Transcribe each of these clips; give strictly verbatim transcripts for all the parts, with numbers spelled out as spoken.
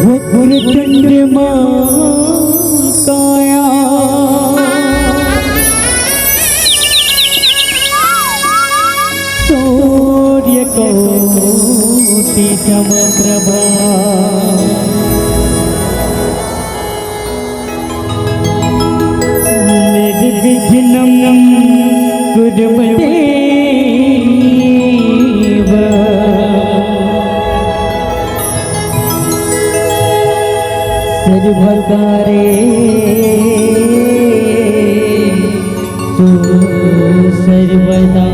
वक्रतुंड महाकाय, सूर्यकोटि समप्रभा। निर्विघ्नं कुरु देव सर्वकार्येषु सर्वदा।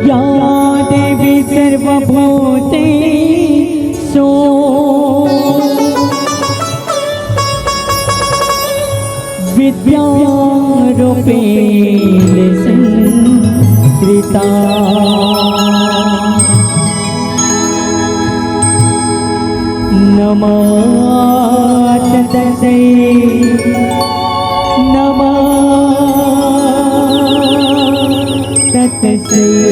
या देवी सर्वभूतेषु विद्यारूपेण संस्थिता। नमः तस्यै, नमः तस्यै।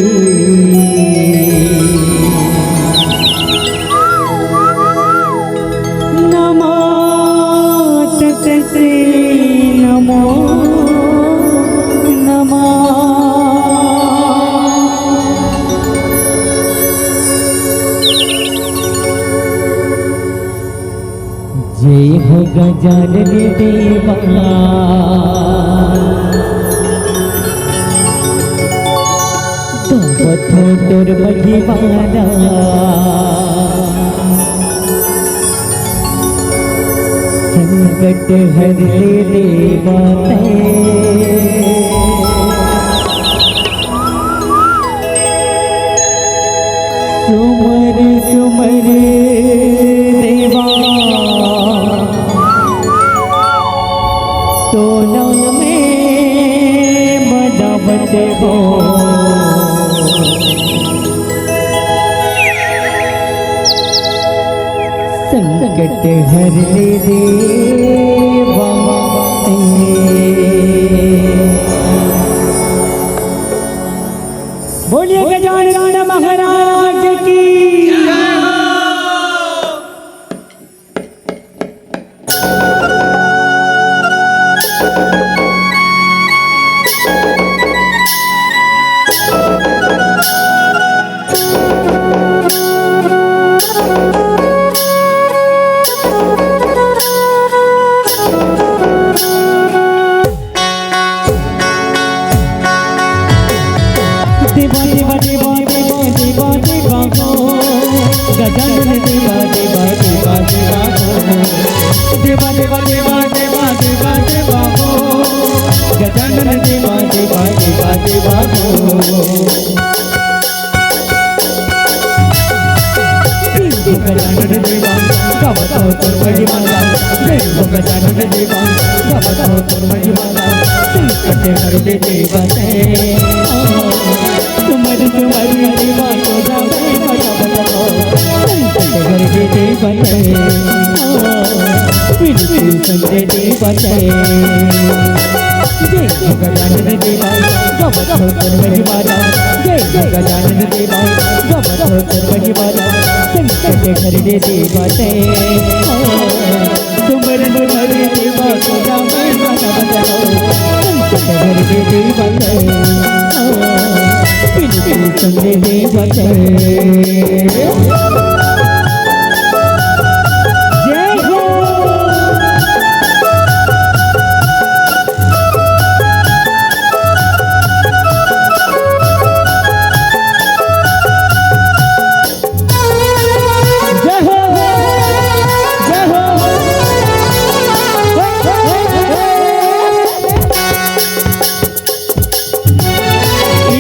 नमः तस्यै, नमो नमः। जय हो गजानन देवा, गावत हो तोर महिमा ला। संकट हर ले देवा तैं। सुमर सुमर देवा, तोला मैं मनावत हों। संकट हर ले देवा तैं। बोलिए गजानन महाराज की। देवा देवा देवा देवा देवा देवा देवा हो। गजानन देवा देवा देवा देवा हो। देवा देवा देवा देवा देवा देवा हो। गजानन देवा देवा देवा देवा हो। जय हो गजानन देवा, गावत हो तोर महिमा ला। जय हो गजानन देवा, गावत हो तोर महिमा ला। संकट हर ले देवा तैं। सुमर सुमर देवा तोला मैं मनावत हों। संकट हर ले देवा तैं। विनती सुन ले देवा तैं। जय हो गजानन देवा, गावत हो तोर महिमा ला। जय हो गजानन देवा, गावत हो तोर महिमा ला। संकट हर ले देवा तैं। सुमर सुमर देवा तोला मैं मनावत हों। संकट हर ले देवा तैं। विनती सुन ले देवा तैं। जय हो। जय हो, जय हो।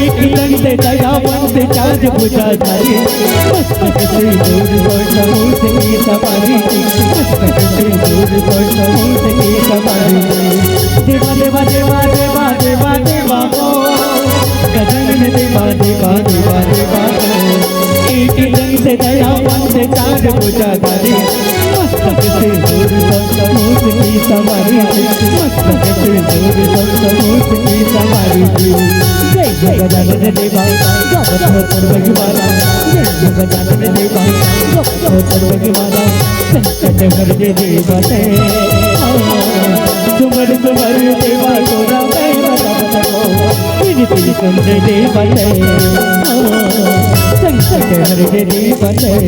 एक दंत दयावंत चार भुजाधारी, मस्तक सिंदूर सोन मूस की सवारी, मस्तक सिंदूर सोन मूस की सवारी। देवा, देवा, देवा, देवा, देवा, देवा हो। गजानन देवा, देवा, देवा, देवा हो। एक दंत दयावंत चार भुजाधारी, मस्तक सिंदूर सोन मूस की सवारी, मस्तक सिंदूर सोन मूस की सवारी। जय जय गजानन देवा, गावत हो तोर महिमा ला। जय जय गजानन देवा, गावत हो तोर महिमा ला। संकट हर ले देवा तैं। सुमर सुमर देवा तोला मैं मनावत हों। विनती सुन ले देवा तैं। संकट हर ले देवा तैं।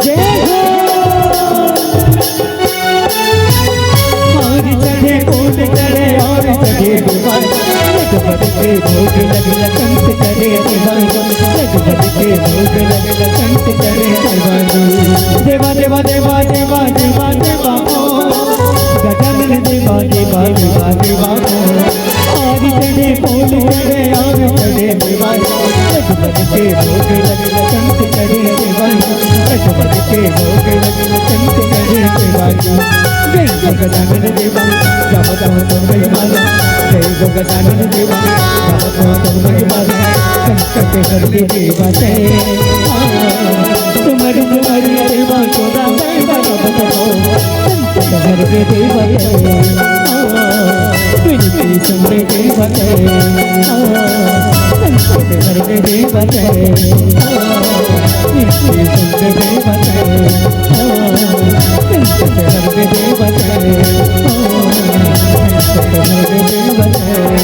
जय हो। और चढ़े फूल चढ़े और चढ़े दीवार, एक बज के भोग लगे कंस करे दीवार, एक बज के भोग लगे कंस करे दीवार। देवा, देवा, देवा, देवा, देवा, देवा हो। गजानन देवा, देवा, देवा, देवा हो। और चढ़े फूल चढ़े और चढ़े दीवार, एक बज के भोग लगे कंस करे दीवार, एक बज के भोग लगे कंस करे दीवार। जय जय गजानन देवा, गावत हो तोर महिमा ला। जय जय गजानन देवा, गावत हो तोर महिमा ला। संकट हर ले देवा तैं। सुमर सुमर देवा तोला मैं मनावत हों। संकट हर ले देवा तैं। विनती सुन ले देवा तैं। संकट हर ले देवा तैं। विनती सुन ले देवा तैं। संकट हर ले देवा तैं। संकट हर ले देवा तैं।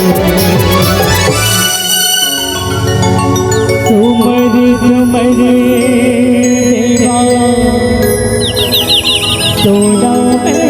सुमर सुमर देवा तोला मैं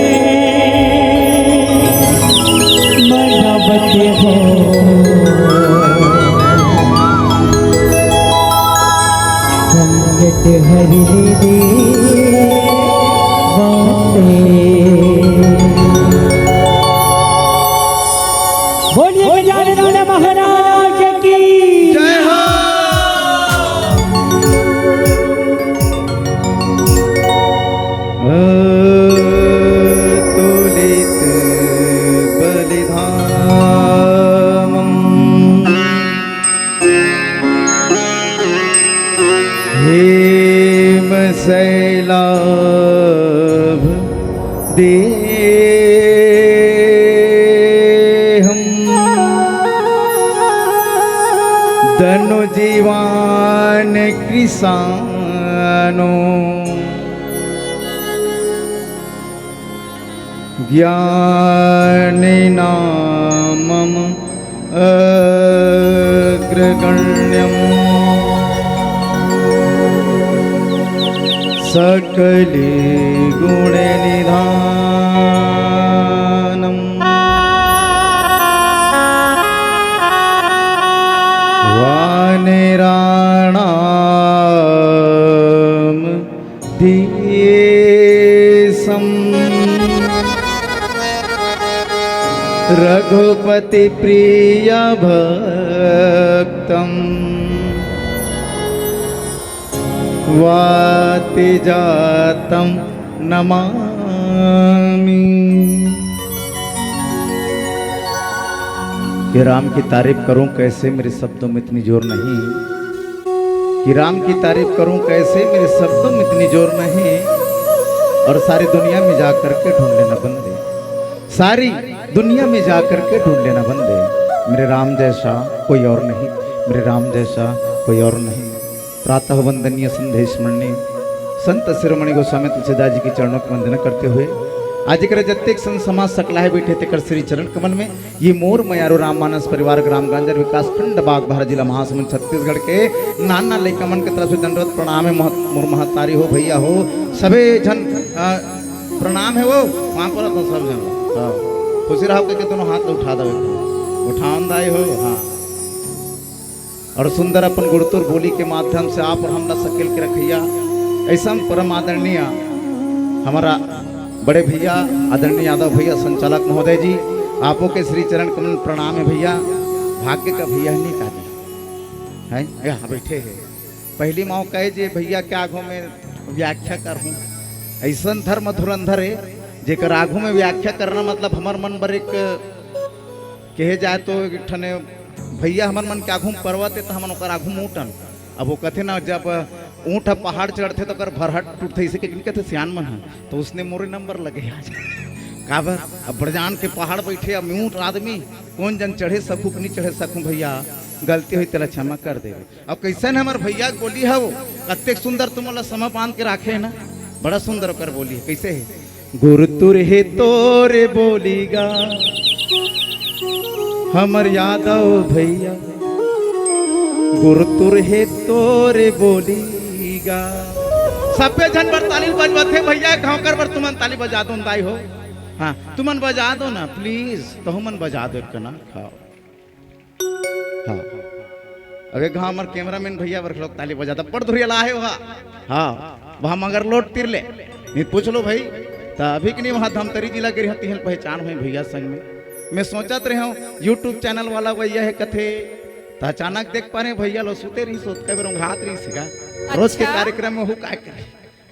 हम दनु जीवान कृषाणो ज्ञानिनां मम अग्रगण्यम्। सकले गुणे निधानम्। वानराणां देशम्। रघुपति प्रिय भक्तम्। वाति जातं नमामि। कि राम की तारीफ करूं कैसे, मेरे शब्दों में इतनी जोर नहीं। कि राम की तारीफ करूं कैसे, मेरे शब्दों में इतनी जोर नहीं। और सारी दुनिया में जा करके ढूंढ लेना बंदे, सारी दुनिया में जा करके ढूंढ लेना बंदे। मेरे राम जैसा कोई और नहीं, मेरे राम जैसा कोई और नहीं। प्रातः वंदनीय संध्या स्मरणीय संत शिरोमणि गोस्वामी तुलसीदास जी के चरणों की वंदना करते हुए आज कर जत्तेक संत समाज सकलाए बैठे तेकर श्री चरण कमल में ये मोर मयारू राम मानस परिवार ग्राम गांजर विकास खंड बागबाहरा जिला महासमुंद छत्तीसगढ़ के नाना लइका मन के तरफ से दंडवत प्रणाम हे। महत-, मोर महतारी हो, भैया हो, सबे झन, अ, प्रणाम हे वो, वहाँ पर तो सब झन। हाँ। खुशी रहो के दोनों हाथ उठा दो, उठावन दाई हो, हाँ। और सुंदर अपन गुरतुर बोली के माध्यम से आप और हमला सकेल के रखैया ऐसन परम आदरणीय हमारा बड़े भैया, आदरणीय यादव भैया, संचालक महोदय जी, आपो के श्री चरण कमल प्रणाम हे भैया। भाग्य का भैया हे, नहीं का जी? हैं? यहाँ बैठे हे। पहली मौका हे जे भैया के आगू में व्याख्या करहूँ। ऐसन धर्म धुरंधर हे, जेकर आगू में व्याख्या करना मतलब हमर मन बर एक, कहे जाए तो एक ठने भैया हमर मन के आगू में पर्वत हे, तो हमन ओकर आगू में ऊँटन। अब वो कथे ना, जब ऊँट ह पहाड़ चढ़थे तो ओकर भरहट टूटथे, इसे के कथे सियान मन ह, तो उसने मोरे नंबर लगे आज। काबर? अब बड़जान के पहाड़ बैठे, अब ऊँट आदमी, कौन जन चढ़े सकूँ कि नहीं चढ़े सकूँ भैया, गलती होही तेला क्षमा कर देवे। अब कैसन हमर भैया के बोली हे वो, कतेक सुंदर तुमन ला समा बांध के राखे हे ना, बड़ा सुंदर ओकर बोली हे। कैसे हे? गुरतुर हे तोरे बोली गा, हमर यादव भैया, गुरतुर हे तोरे बोली गा। सब्बे झन बर ताली बजवाथे भैया, गाँव कर बर तुमन ताली बजा दो न दाई हो। हाँ, तुमन बजा दो ना please, तहु मन बजा दो एक ना। हाँ। हाँ। अब एक घाव हमर cameraman भैया बर लोग ताली बजाता, बड़ धुरिया ला हे वहाँ। हाँ, वहाँ मगर लोट तीर ले। नहीं पूछ लो भाई, त अभी के नहीं वहाँ धमतरी जिला के रहती हैं, पहचान हुई भैया संग में। मैं सोचत रहे हूँ YouTube channel वाला भैया हे कथे, त अचानक देख पा रहे भैया लो सुते रही, सोत का बेर ऊँघात रही सिगा। रोज के अच्छा। कार्यक्रम में हूँ का करे।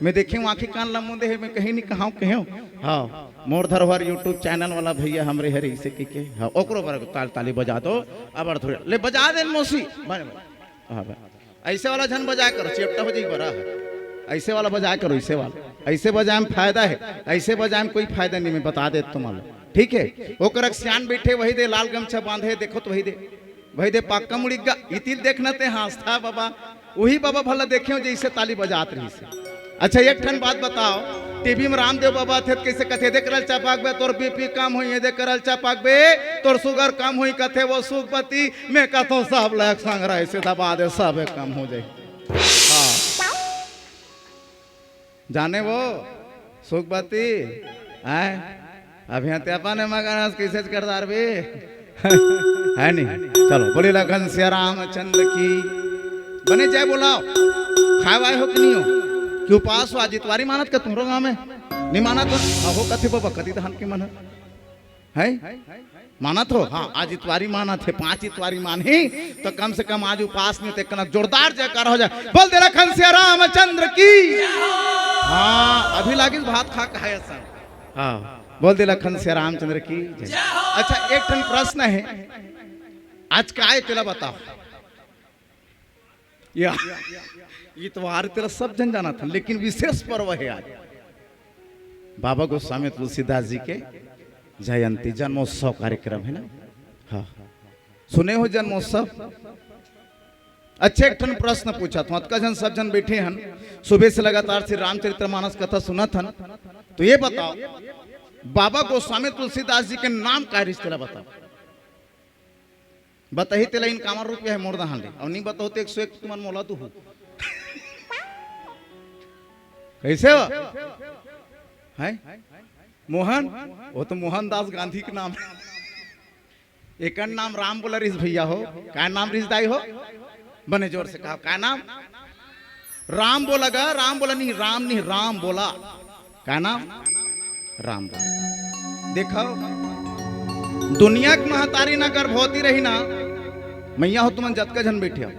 मैं देखे हूँ आँखी कान ला मूंदे हे, मैं कहीं नहीं कहाऊँ कहे हूँ। हाँ, मोर धरोहर YouTube channel वाला भैया हमरे हरे इसे की के। हाँ, ओकरो बर ताल ताली बजा दो। अब अड़ थोड़े ले बजा दे मौसी। बने, बने। हाँ, बने। ऐसे वाला झन बजाया करो, चेपटा हो जाई बड़ा है। ऐसे वाला बजाया करो, ऐसे वाला। ऐसे बजाए में फायदा है, ऐसे बजाए में कोई फायदा नहीं, मैं बता दे तुम्हारा। ठीक है, ओकर एक सियान बैठे वही दे, लाल गमछा बांधे, देखो तो वही दे। भाई दे पक्का मुड़ी गा, इतिल देखना ते हाँसथा बाबा, वही बाबा भला देखे हो जैसे ताली बजात रही से। अच्छा, एक ठन बात बताओ, टीवी में रामदेव बाबा थे, कैसे कथे, "देख रहल चापाक बे, तोर बीपी कम होई है, देख रहल चापाक बे, तोर शुगर कम होई," कथे वो सुखपति, मैं कहता हूँ, "सब लायक संग रहे से दबा दे, सब कम हो जाए।" हाँ। जाने वो सुखबती, हैं? अभी हत्यापा ने मगर आज कैसे करदार भी है नहीं। चलो, बोले लखन सिया रामचंद्र की। बने जय बोलाओ। खाए वाए हो कि नहीं हो? कि उपास हो? आज इतवारी मानत का तुम्हारो गाँव में? नहीं मानत हो? अहो कथे बाबा, कति धान के मन है? हैं? मानत हो? हाँ, आज इतवारी मानत हे, पांच इतवारी मानही, तो कम से कम आज उपास नहीं, तो एक कना जोरदार जयकार हो जाए। बोल दे लखन सिया रामचंद्र की। हाँ, अभी लागिस भात खा के आए सन। हाँ, बोल दे लखन सिया रामचंद्र की जय। अच्छा, एक ठन प्रश्न है, आज का आए तेला बताओ। या, इतवार तेला सब झन जानत हन, लेकिन विशेष पर्व है आज। बाबा गोस्वामी तुलसीदास जी के जयंती, जन्मोत्सव कार्यक्रम हे ना। हाँ, सुने हो जन्मोत्सव? अच्छा, एक ठन प्रश्न पूछत हँव, अतका झन सब झन बइठे हन, सुबह से लगातार श्री रामचरित मानस कथा सुनत हन, तो ये बताओ, बाबा गोस्वामी तुलसीदास जी के नाम का रिहिस, तेला बताओ। बताही तेला इनकावन रुपया हे मोर दहान ले, अउ नइ बताहू त एक सौ एक तुमन मोला दुहू। कइसे हो? हैं? मोहन? वो तो मोहनदास गांधी के नाम हे। एकर नाम राम बोला रिहिस भइया हो। का नाम रिहिस दाई हो? बने जोर से कहा, का नाम? राम बोला गा, राम बोला नहीं, राम नहीं, राम बोला। का नाम? राम बोला। देखो, दुनिया के महतारी ना गर्भवती रही ना, मइया हो तुमन जतका झन बइठे हो,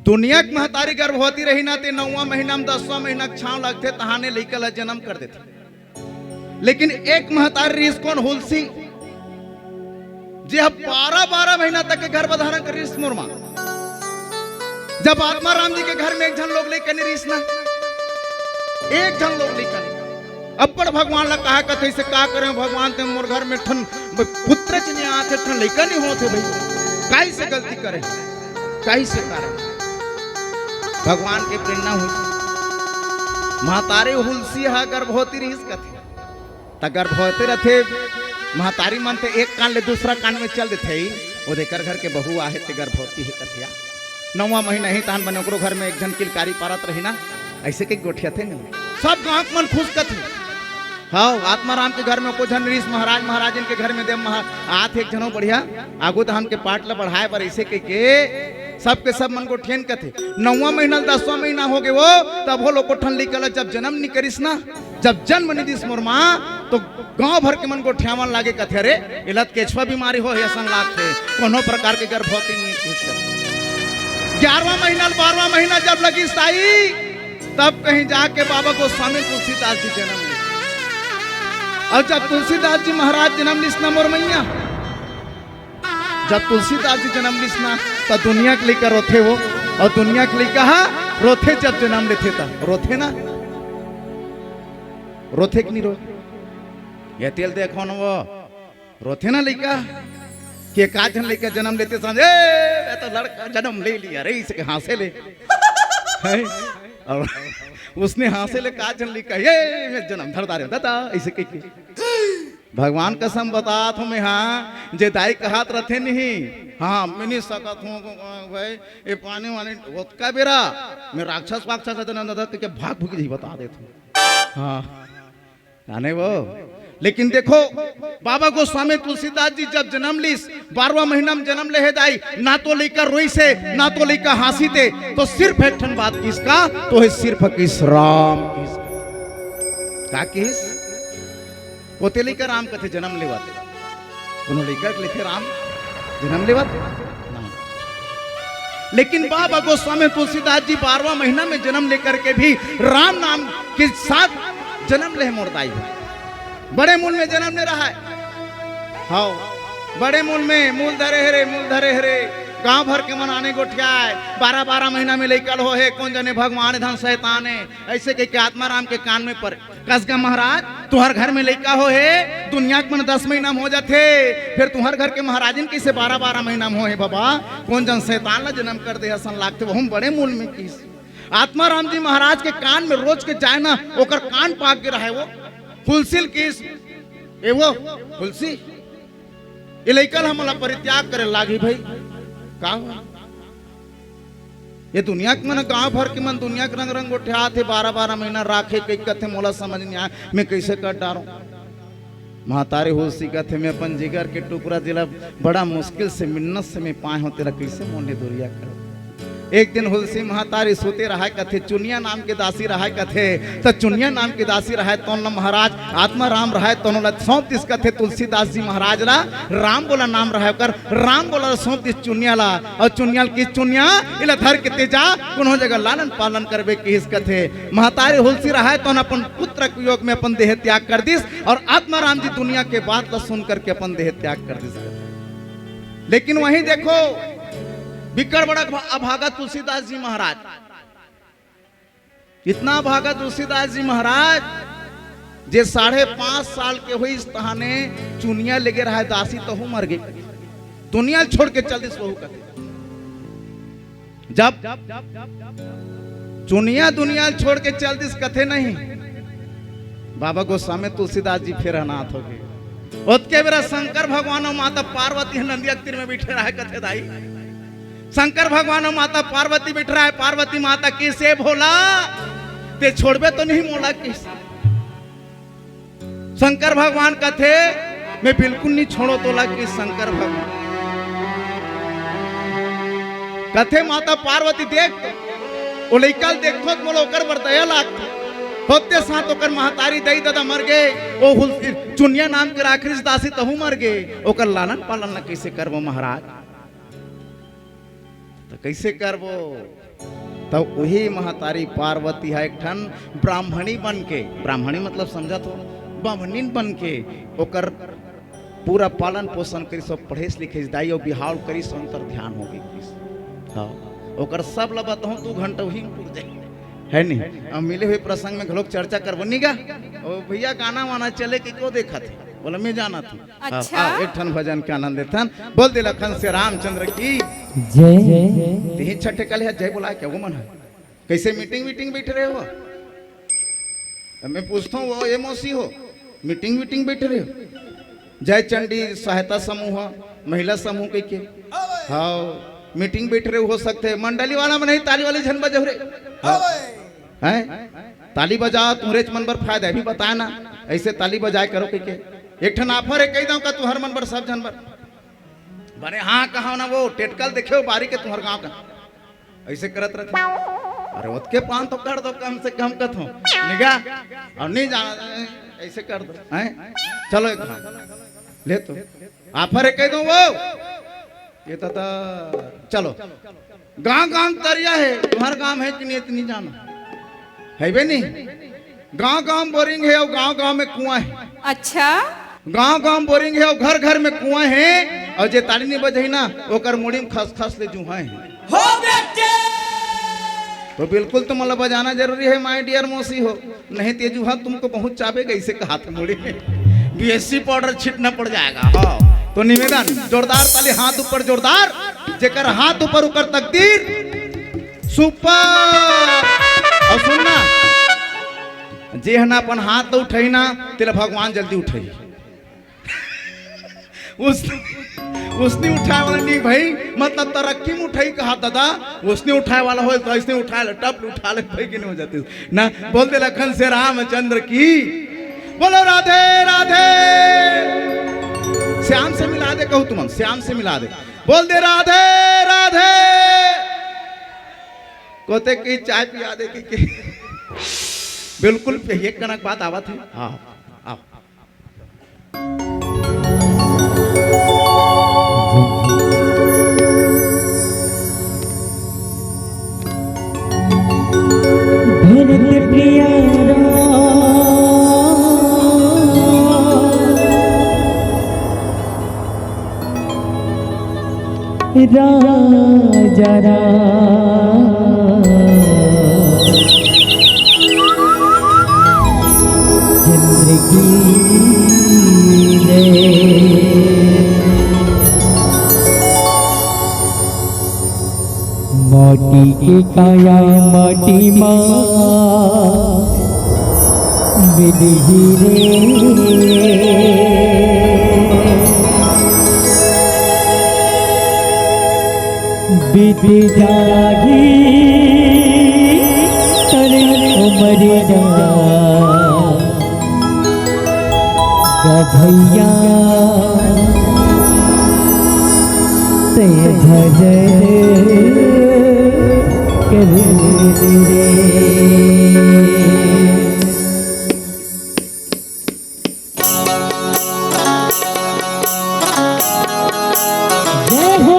दुनिया के महतारी गर्भवती रही ना, ते नौवां महीना म दसवां महीना के छांव लगथे, तहाने लइका ला जन्म कर देथे। लेकिन एक महतारी रिहिस कोन? हुलसी, जे ह बारह बारह महीना तक के गर्भ धारण कर रिहिस मोर माँ। जब आत्मा राम जी के घर में एक झन लोग लइका नइ रिहिस ना, एक झन लोग लइका नइ। अब्बड़ भगवान ला कहा कथे, "इसे का करे भगवान, ते मोर घर में ठन पुत्र च नइ आथे, ठन लइका नइ होथे भाई, काई से गलती करे, काई से कारण?" भगवान के प्रेरणा हुई, महतारी हुलसी ह गर्भवती रिहिस कथे। त गर्भवती रथे, महतारी मन ते एक कान ले दूसरा कान में चल देथे, ओ देकर घर के बहू आहे ते गर्भवती हे कथे। नौवां महीना ही तहान बने ओकरो घर में एक झन किलकारी पारत रही ना, अइसे के गोठियाथे नहीं। सब गांव के मन खुश कथे। हाँ, आत्मा राम के घर में को झन रिहिस, महाराज महाराजिन के घर में देव महा-, आत हे एक झनो बढ़िया, आगू धाम के पाठ ला बढ़ाए बर अइसे कहिके सबके सब मन गोठियन कथे। नौवां महीना ल दसवां महीना हो गे वो, तब हो लोको ठन लइका ला जब जन्म नइ करिस ना, जब जन्म नइ दिस मोर माँ, तो गांव भर के मन गोठियावन लागे कथे, "अरे, एला त केछवा बीमारी हो हे असन लागथे, कोनो प्रकार के गर्भवती नइ हे।" ग्यारहवां महीना ल बारहवां महीना जब लगिस ताई, तब कहीं जाके बाबा गोस्वामी तुलसीदास जी जन्म लिस। अउ जब तुलसीदास जी महाराज जन्म लिस ना मोर मइया, जब तुलसीदास जी जन्म लिस ना, त दुनिया के लइका रोथे वो, अउ दुनिया के लइका ह रोथे जब जन्म लेथे त, रोथे ना, रोथे कि नइ रोय? ये तेला देखो ना वो, रोथे ना लइका, के का झन लइका जन्म लेथे संग, "ए, मैं तो लड़का जन्म ले लिया रे," अइसे के हाँसे ले। हैं? अउ उसने हाँसे ले का झन लइका, "ए, मैं जन्म धर डारे हँव दादा," अइसे कहिके। भगवान कसम बतात हँव मैं, हाँ, जे दाई कहत रथे नहीं, हाँ, मैं नइ सकत हँव, भाई, ये पानी वानी, ओतका बेरा, मैं राक्षस वाक्षस अते ना, ना, ना, कहिके भाग भुगी जाही, बता देत हँव। हाँ। जाने वो। लेकिन देखो, बाबा गोस्वामी तुलसीदास जी जब जन्म लिस, बारहवां महीना में जन्म ले हे दाई, ना तो लइका रोइस हे, ना तो लइका हाँसिस हे, तो सिर्फ एक ठन बात किहिस का, तो हे सिर्फ किहिस राम किहिस। का किहिस? ओते लइका राम कथे जन्म लेवत। कोनो लइका के लेथे राम जन्म लेवत? नहीं। लेकिन बाबा गोस्वामी तुलसीदास जी बारहवां महीना में जन्म लेकर के भी राम नाम के साथ जन्म ले मोर दाई। बड़े मूल में जन्म ले रहा है। हाँ, बड़े मूल में मूल धरे हरे, मूल धरे हरे। गांव भर के मन आने गोठियाए, बारह बारह महीना में लइका ल हो हे, कोन जने भगवान धन शैतान हे, अइसे कहिके आत्मा राम के कान में परे। कस गा महाराज, तुंहर घर में लइका हो हे, दुनिया के मन दस महीना में हो जाथे, फेर तुंहर घर के महाराजिन कइसे बारह बारह महीना में हो हे बाबा, कोन जन शैतान ला जन्म कर दे असन लागथे, वहू बड़े मूल में किहिस। आत्मा राम जी महाराज के कान में रोज के जाए ना, ओकर कान पाक गे रहे वो, हुलसी ल किहिस, "ए वो, हुलसी, ये लइका ल हमला परित्याग करे लागही भाई।" का हो? ये दुनिया के मन, गांव भर के मन दुनिया के रंग रंग गोठियाथे, बारह बारह महीना राखे कहिके कथे, मोला समझ नइ आय, मैं कइसे कर डारंव? महतारी हुलसी कथे, मैं अपन जिगर के टुकड़ा जेला बड़ा मुश्किल से, मिन्नत से मैं पाए हँव, तेला कइसे मोर ले दुरिहा करँव? एक दिन हुलसी महतारी सुते रहय कथे, चुनिया नाम के दासी रहय कथे, त चुनिया नाम के दासी रहय, तोन ल महाराज आत्मा राम रहय, तोन ल सौंप दिस कथे तुलसीदास जी महाराज ला, राम बोला नाम रहय ओकर, राम बोला सौंप दिस चुनिया ला, अउ चुनिया ल किहिस, "चुनिया, एला धर के ते जा, कोनो जगह लालन पालन करबे," किहिस कथे। महतारी हुलसी रहय, तोन अपन पुत्र के वियोग में अपन देह त्याग कर दिस, अउ आत्मा राम जी दुनिया के बात ला सुन करके अपन देह त्याग कर दिस कथे। लेकिन वहीं देखो, बिकट बड़ा अभा-, अभागा तुलसीदास जी महाराज, इतना अभागा तुलसीदास जी महाराज, जे साढ़े पांच साल के होइस तहाने चुनिया लेगे रहय दासी, तहू मर गे। दुनिया ल छोड़ के चल दिस वहू कथे। जब चुनिया दुनिया ल छोड़ के चल दिस कथे नहीं, बाबा गोस्वामी तुलसीदास जी फेर अनाथ होगे। ओतके बेरा शंकर भगवान अउ माता पार्वती ह नंदिया के तीर में बइठे रहय कथे दाई। शंकर भगवान अउ माता पार्वती बइठे रहय, पार्वती माता कहिस भोला, ते छोड़बे तो नहीं मोला कहिस। शंकर भगवान कथे, मैं बिल्कुल नहीं छोड़ों तोला कहिस शंकर भगवान। कथे माता पार्वती देख, ओ लइका ल देखथों त मोला ओकर बर दया लागथे। होते साथ ओकर महतारी दई ददा मर गे, ओ हुल-, चुनिया नाम के राखरिस दासी तहू मर गे, ओकर लालन पालन ला कइसे करबो महाराज? त कइसे करबो? त उही महतारी पार्वती ह एक ठन ब्राह्मणी बन के, ब्राह्मणी मतलब समझत हो, बम्हनीन बन के ओकर पूरा पालन पोषण करिस, अउ पढ़इस लिखइस दाई, अउ बिहाव करिस, अंतर ध्यान होगे कहिस। हाँ, ओकर सब ल बताहूं, दू घंटा उही में पुर जाही, है नहीं? अब मिले हुए प्रसंग में घलोक चर्चा करबो नी गा। ओ भइया, गाना वाना चले कि को देखत हे? बोला, मैं जानत हूं। अच्छा। हाँ, एक ठन भजन के आनंद लेथन। बोल दे लखन से रामचंद्र की जय। तिही छठे कल हे, जय बोला, क्या वो मन है? कइसे मीटिंग वीटिंग बइठे रहे हो? त मैं पूछथंव, वो ए मौसी हो, मीटिंग वीटिंग बइठे रहे हो? जय चंडी सहायता समूह, महिला समूह कहिके। हाँ, मीटिंग बइठे रहे हो सकथे। मंडली वाला में नहीं, ताली वाली झन बजाव रे। हाँ। हैं? ताली बजाव, तुंहरेच मन बर फायदा हे, अभी बताय ना, अइसे ताली बजाय करो कहिके। एक ठन offer हे, कहि दंव का तुंहर मन बर, सब झन बर। बने हाँ कहा ना, वो टेटकल देखे हो बारी के तुंहर गांव का। अइसे करत रथे। अरे ओतके पान तो कर दो कम से कम कथो। निगा? अउ नहीं जाना, अइसे कर दो। हैं? चलो एक बार। ले तो। Offer हे कहि दंव वो। ये तो, तो, चलो। गांव गांव तरिया हे, तुंहर गांव हे कि नहीं, इतनी जानो। हे बे नहीं? गांव गांव बोरिंग हे अउ गांव गांव में कुआं हे। अच्छा। गांव गांव बोरिंग हे अउ घर घर में कुआं हे। अउ जे ताली नहीं बजही ना, ओकर मुड़ी में खसखस ले जुहा हे। हो बेटे। तो बिल्कुल तुमन ला बजाना जरूरी हे, my dear मौसी हो, नहीं ते जुहा तुमको बहुत चाबेगा, अइसे कहाथे मुड़ी में। BSC powder छीटना पड़ जाएगा। हाँ। तो निवेदन, जोरदार ताली, हाथ ऊपर जोरदार, जेकर हाथ ऊपर ओकर तकदीर super। अउ सुन ना, जे ह ना अपन हाथ उठई ना, तेला भगवान जल्दी उठई। उस, उसने उठाय वाला नहीं भाई, मतलब तरक्की में उठई कहा दादा, उसने उठाय वाला होय त अइसने उठाय ले, टप ले उठा ले भाई, कि नहीं हो जातिस ना। बोल दे लखन से रामचंद्र की, बोलो राधे राधे। श्याम से मिला दे, कहूं तुमन, श्याम से मिला दे। बोल दे राधे राधे। कोते की चाय पिया दे की, की। बिल्कुल एक कनक बात आवत हे। हाँ, आओ। भरत प्रिया राम, राजा राम। चंद्र की जय। माटी के काया माटी मा मिली ही रे। बीत जाही तन उमरिया ग भैया, ते भजन कर रे। जय हो।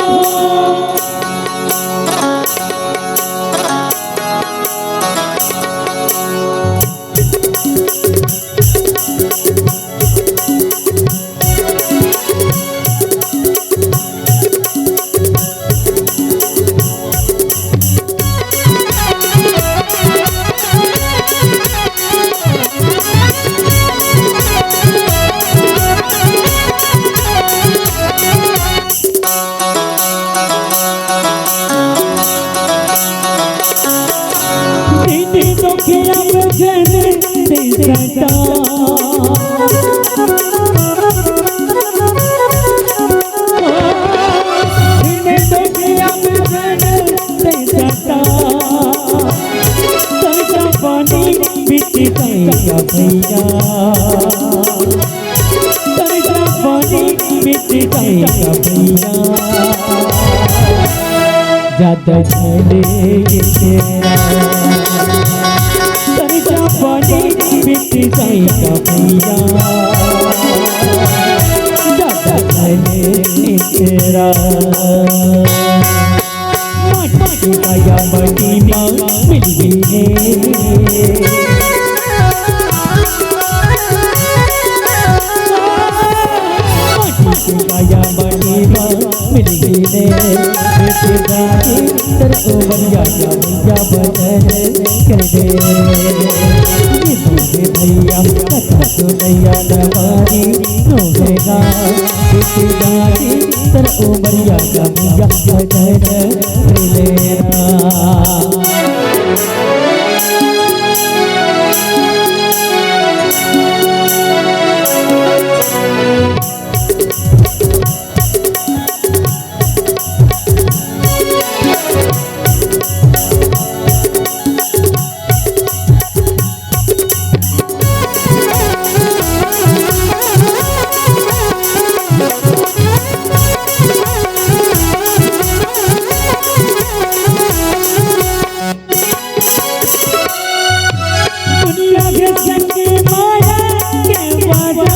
कर्जा पानी मिट जाएगा भैया, ज्यादा झेले ये तेरा। कर्जा पानी मिट जाएगा भैया, ज्यादा झेले ये तेरा। माटी काया माटी मा मिल गे हे। माटी काया माटी मा मिल गे हे। बेटे दादी तेरा उमरिया का भैया भजन कर दे। ये बूढ़े भैया कथा सुनैया नवारी रोवेगा। बेटे दादी तेरा उमरिया का भैया भजन कर लेना। दुनिया के संग माया के बाजार।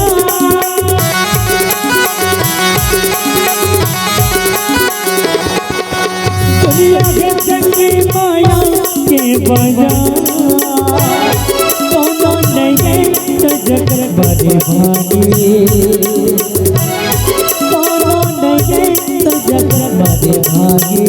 दुनिया के संग माया के बाजार। कोनो नइये तो जग बड़े भागी। कोनो नइये तो जग बड़े भागी।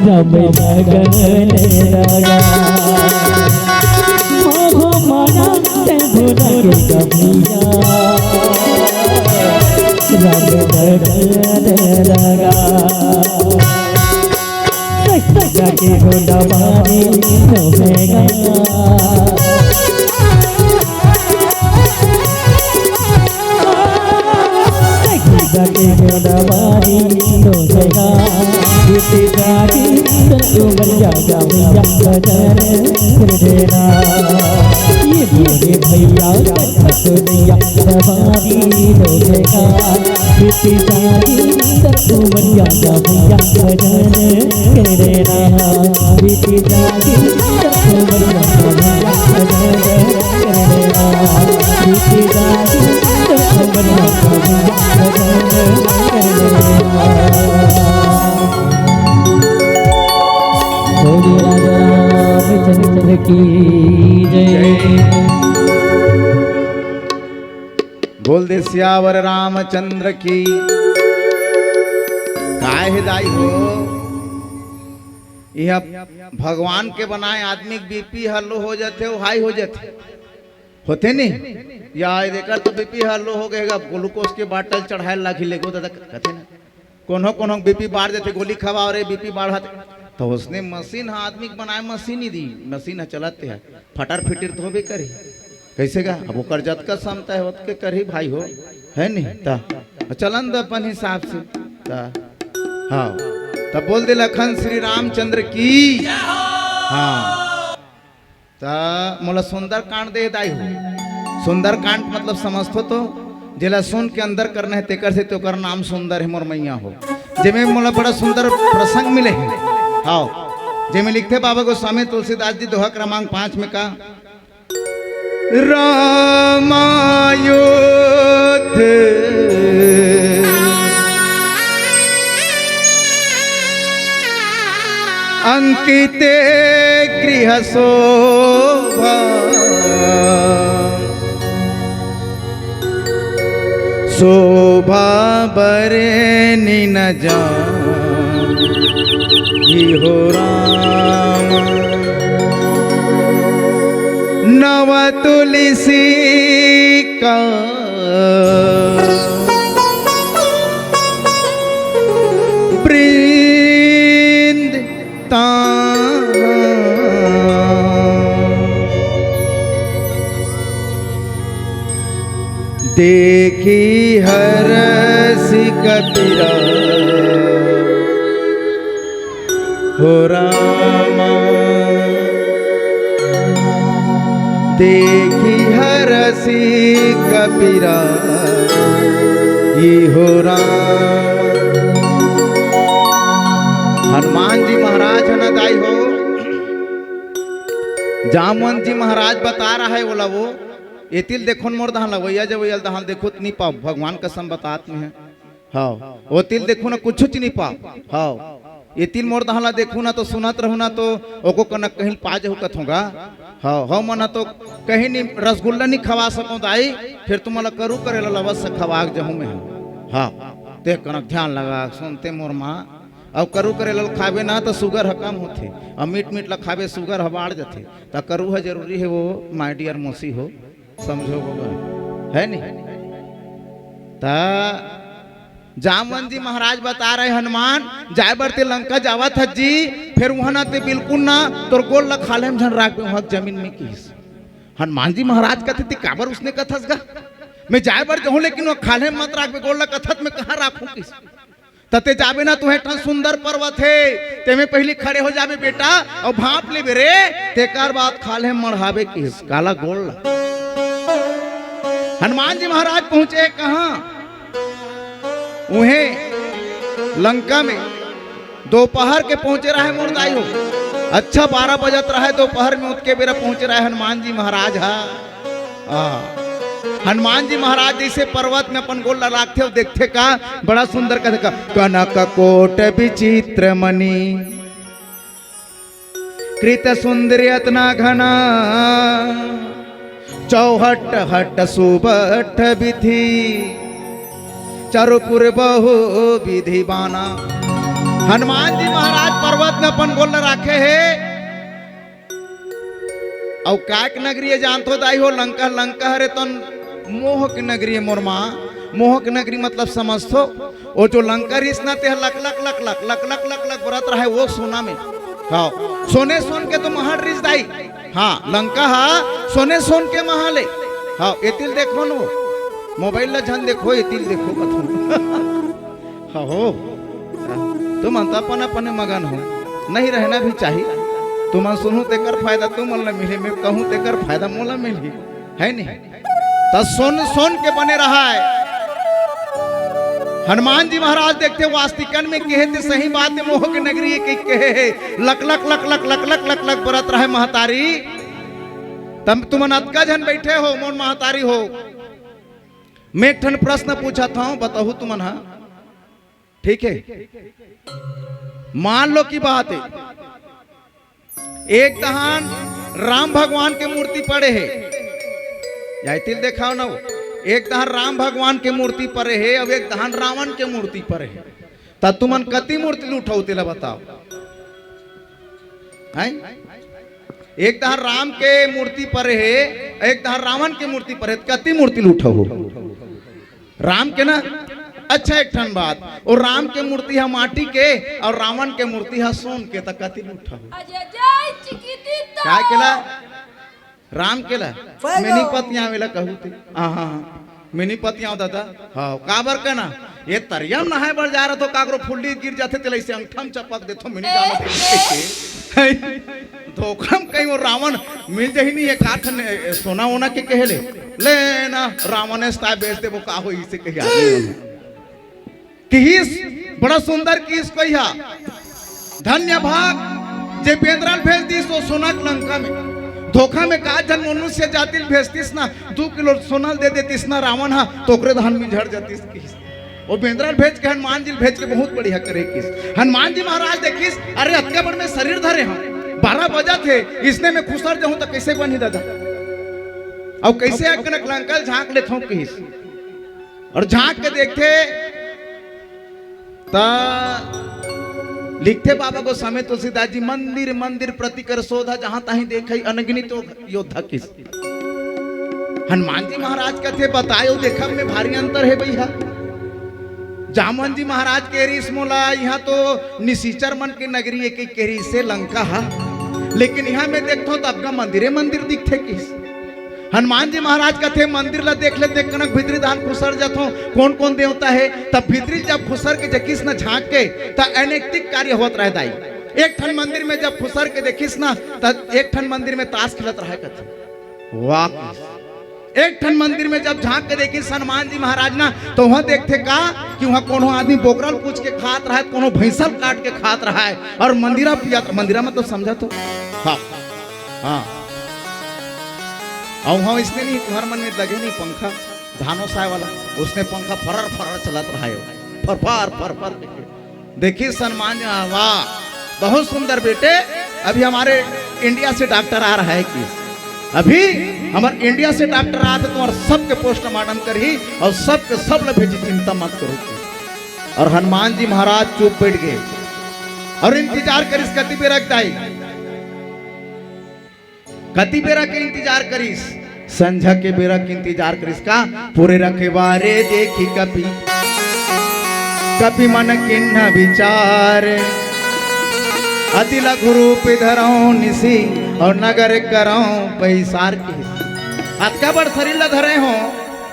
राम लगन लगा, मोह माया ते भुला के कबीरा। राम लगन लगा, सच्चा के गोदाबारी रोवेगा। सखी जाके गोदाबारी रोवेगा, बीती जाती तो उमरिया का भैया भजन कर देना। ये मेरे भैया कथा सुनैया सवारी रोवेगा, बीती जाती तो उमरिया का भैया भजन कर देना। बीती जाती तो उमरिया का भैया भजन कर देना। बोलिए राजा रामचंद्र की जय। बोल दे सियावर रामचंद्र की। आए हे दाई हो, इहा भगवान के बनाए आदमी के बीपी ह लो हो जाथे, वो हाई हो जाथे, होथे नी? या एकर तो बीपी ह लो हो गए, अब ग्लूकोज के बाटल चढ़ाए लागही लेगो दादा, कथे ना, कोनो कोनो बीपी बाढ़ देथे, गोली खवा और बीपी बाढ़त। तो उसने मशीन ह, आदमी के बनाए मशीन ही दी, मशीन ह चलत हे, फटर फिटिर तो होबे करही। कैसे गा? अब ओकर जतका क्षमता हे, ओतके करही भाई हो, है नी? त चलन द अपन हिसाब से। त हाँ, त बोल दे लखन श्री रामचंद्र की। हाँ, त मोला सुंदरकांड दे दाई हो। सुंदरकांड मतलब समझथो तो, जेला सुन के अंदर करना हे, तेकर से तो ओकर नाम सुंदर हे मोर मैया हो। जेमे मोला बड़ा सुंदर प्रसंग मिले हे। हाँ, जेमे लिखथे बाबा गोस्वामी तुलसीदास जी, दोहा क्रमांक पाँच में का, रामायोध अंकिते गृह शोभा, शोभा बरनि न जान इहो राम। नव तुलसी का वृंद तान। देखी हरषि कपिराज हो रामा। देखी हरषि कपिराज हो रामा। हनुमान जी महाराज ह ना दाई हो, जामवंत जी महाराज बता रहा है बोला वो, एतिल देखो न मोर दहा लवैया जवैया ल दहा ल देखो त नी पाव, भगवान कसम बतात में है। हाँ, ओतिल देखो ना कुछ च नी पाव। हाँ, एतिल मोर दहा ला देखो ना तो सुनत रहू ना तो ओको कनक कहीं पा जहू कथों गा। हाँ, हाँ, मना तो कहीं नी रसगुल्ला नी खवा सको दाई, फिर तुमला करू करेला ल अवश्य खवा के जहू में। हाँ, ते कनक ध्यान लगा सुनते मोर माँ। अब करू करेला ल खाबे ना तो sugar ह कम होथे, अब मीठ मीठ ला खाबे sugar ह बाढ़ जाथे। त करू ह जरूरी है वो, my dear मौसी हो, समझो बाबा, है नी? त जामवंत जी महाराज बता रहे, हनुमान, जाए बर ते लंका जावत हस जी, फिर उहाँ ना ते बिल्कुल ना तोर गोड़ ला खाल्हे म झन राखबे उहाँ जमीन में किहिस। हनुमान जी महाराज कथे, ते काबर उसने कथस गा? मैं जाए बर जहूँ, लेकिन वो खाल्हे म मत राखबे, गोड़ ला कथस मैं कहाँ राखूँ किहिस। त ते जाबे ना, तुहे ठन सुंदर पर्वत हे, तेमे पहिली खड़े हो जाबे बेटा, अउ भांप लेबे रे, तेकर बाद खाल्हे मढ़ाबे किहिस, काला गोड़ ला। हनुमान जी महाराज पहुंचे कहाँ? उहे लंका में दोपहर के पहुंचे रहे मोर दाई हो। अच्छा बारह बजत रहे दोपहर में, उतके बेरा पहुंचे रहे हनुमान जी महाराज हा। आ, हनुमान जी महाराज जैसे पर्वत में अपन गोड़ ला राखथे अउ देखथे का, बड़ा सुंदर कथे का, कनक कोट विचित्र मणि कृत सुंदर अतना घना, चौहट हट सुबठ विधि, चरुपुर बहु विधि बाना। हनुमान जी महाराज पर्वत में अपन गोड़ ला राखे हे। अउ काय के नगरी हे जानथो दाई हो? लंका। लंका हरे तन मोह के नगरी हे मोर माँ। मोह के नगरी मतलब समझथो, वो जो लंका रिहिस ना, तेह लक लक लक लक बरत रहे वो सोना में। हाँ, सोने सोन के तो महल रिहिस दाई। हाँ, लंका हा सोने सोन के महल हे। हाँ, एतिल देखो न वो, मोबाइल ला झन देखो, एतिल देखो कथों। हाँ हो, तुमन तो अपन अपन मगन हो, नहीं रहना भी चाहिए। तुमन सुनहू तेकर फायदा तुमन ला मिलही, मैं कहूँ तेकर फायदा मोला मिलही, है नहीं? त सोन सोन के बने रहा है। हनुमान जी महाराज देखथे वास्तिकन में कहे थे सही बात हे, मोह के नगरी हे कहि कहे हे, लक लक लक लक बरत रहे महतारी। तब तुमन अतका झन बैठे हो, मोर महतारी हो, मैं एक ठन प्रश्न पूछत हौं, बताहू तुमन हा। ठीक है, मान लो की बात है, एक दहान राम भगवान के मूर्ति पड़े हे, या एतिल देखाव ना वो, एक दहान राम भगवान के मूर्ति पड़े हे, अब एक दहान रावण के मूर्ति पड़े हे। त त तुमन कति मूर्ति ल उठाहू, तेला बताव। हैं? एक डहर राम के मूर्ति परे हे, एक डहर रावण के मूर्ति परे हे, कति मूर्ति ल उठाहू? राम के ना। अच्छा, एक ठन बात, वो राम के मूर्ति ह माटी के अउ रावण के मूर्ति ह सोन के, त कति ल उठाहू? अजय जय चिकितिता। काय केला? राम केला। मैं नी पतियावेला कहू ते। हाँ, हाँ, हाँ। मैं नी पतियाव दादा। हाँ, काबर कहना? ये तरिया म नहाय बर जा रहा तो काकरो फुल्ली गिर जाथे, तेला अइसे अंगठा म चपक देथो, मैं नी जानत हे। धोखा म कहीं वो रावण मिल जाही नी, एक आठ ने, सोना वोना के कहे ले, "ले ना, रावण अस्ता बेच देबो, का होही?" अइसे कही आदमी मन। किहिस, बड़ा सुंदर किहिस कहिया। धन्य भाग जे बेंदरा ल भेज दिस वो सोना के लंका में। धोखा में का झन मनुष्य जाति ल भेजतिस ना, दू किलो सोना ल दे देतिस ना रावण हा, त ओकरे धान में झड़ जातिस किहिस। वो बेंदरा ल भेज के, हनुमान जी ल भेज के बहुत बढ़िया करे किहिस। हनुमान जी महाराज देखिस, "अरे, अतका बड़ में शरीर धरे हंव, बारह बजत हे, इसने में खुसर जाहूं त कइसे बनही दादा? अउ कइसे अकनक लंका ल झांक लेथंव?" किहिस। अउ झांक के देखथे त लिखथे बाबा गोस्वामी तुलसीदास जी, "मंदिर मंदिर प्रति कर शोधा, जहां ताहीं देखई अनगिनित योद्धा" किहिस। हनुमान जी महाराज कथे, "बतायो देखब में भारी अंतर हे भैया।" जामवन जी महाराज कहे रिहिस मोला, "इहां तो निशिचर मन के नगरी ए," कहि के रिहिसे लंका हा, "लेकिन इहां में देखथंव त अतका मंदिरे मंदिर दिखथे" किहिस। हनुमान जी महाराज कथे, "मंदिर ला देख ले, देख कनक भीतरी धान खुसर जाथंव, कोन कोन देवता हे?" तब भीतरी जब खुसर के देखिस न झांक के, त अनैतिक कार्य होत रहे दाई। एक ठन मंदिर में जब खुसर के देखिस न, त एक ठन मंदिर में ताश खेलत रहे कथे। वाह! एक ठन मंदिर में जब झांक के देखिस हनुमान जी महाराज ना, त उहां देखथे का कि उहां कोनो आदमी बोकरा ल पूछ के खात रहे, कोनो भैंसा ल काट के खात रहे, अउ मंदिरा पिया, मंदिरा मतलब समझा तो? हाँ, हाँ। अउ उहां इसने नहीं, तुंहर मन में लगे नहीं पंखा, धान ओसाय वाला, उसने पंखा फरर फरर चलत रहे, फर फर फर फर। देखिस हनुमान जी, वाह, बहुत सुंदर बेटे, अभी हमारे इंडिया से डॉक्टर आ रहा है कि अभी हमारे इंडिया से डॉक्टर आथे, तुम्हार सबके पोस्टमार्टम करही अउ सबके सब ल भेजी, चिंता मत करो। अउ हनुमान जी महाराज चुप बैठ गे अउ इंतजार करिस कति बेरा के दाई। कति बेरा के इंतजार करिस? संझा के बेरा के इंतजार करिस का? पुरे रखवारे देखी कपि, कपि मन कीन्ह बिचार। अति लघु रूप धरंव निसि, अउ नगर करंव पैसार किहिस। अतका बड़ शरीर ल धरे हंव,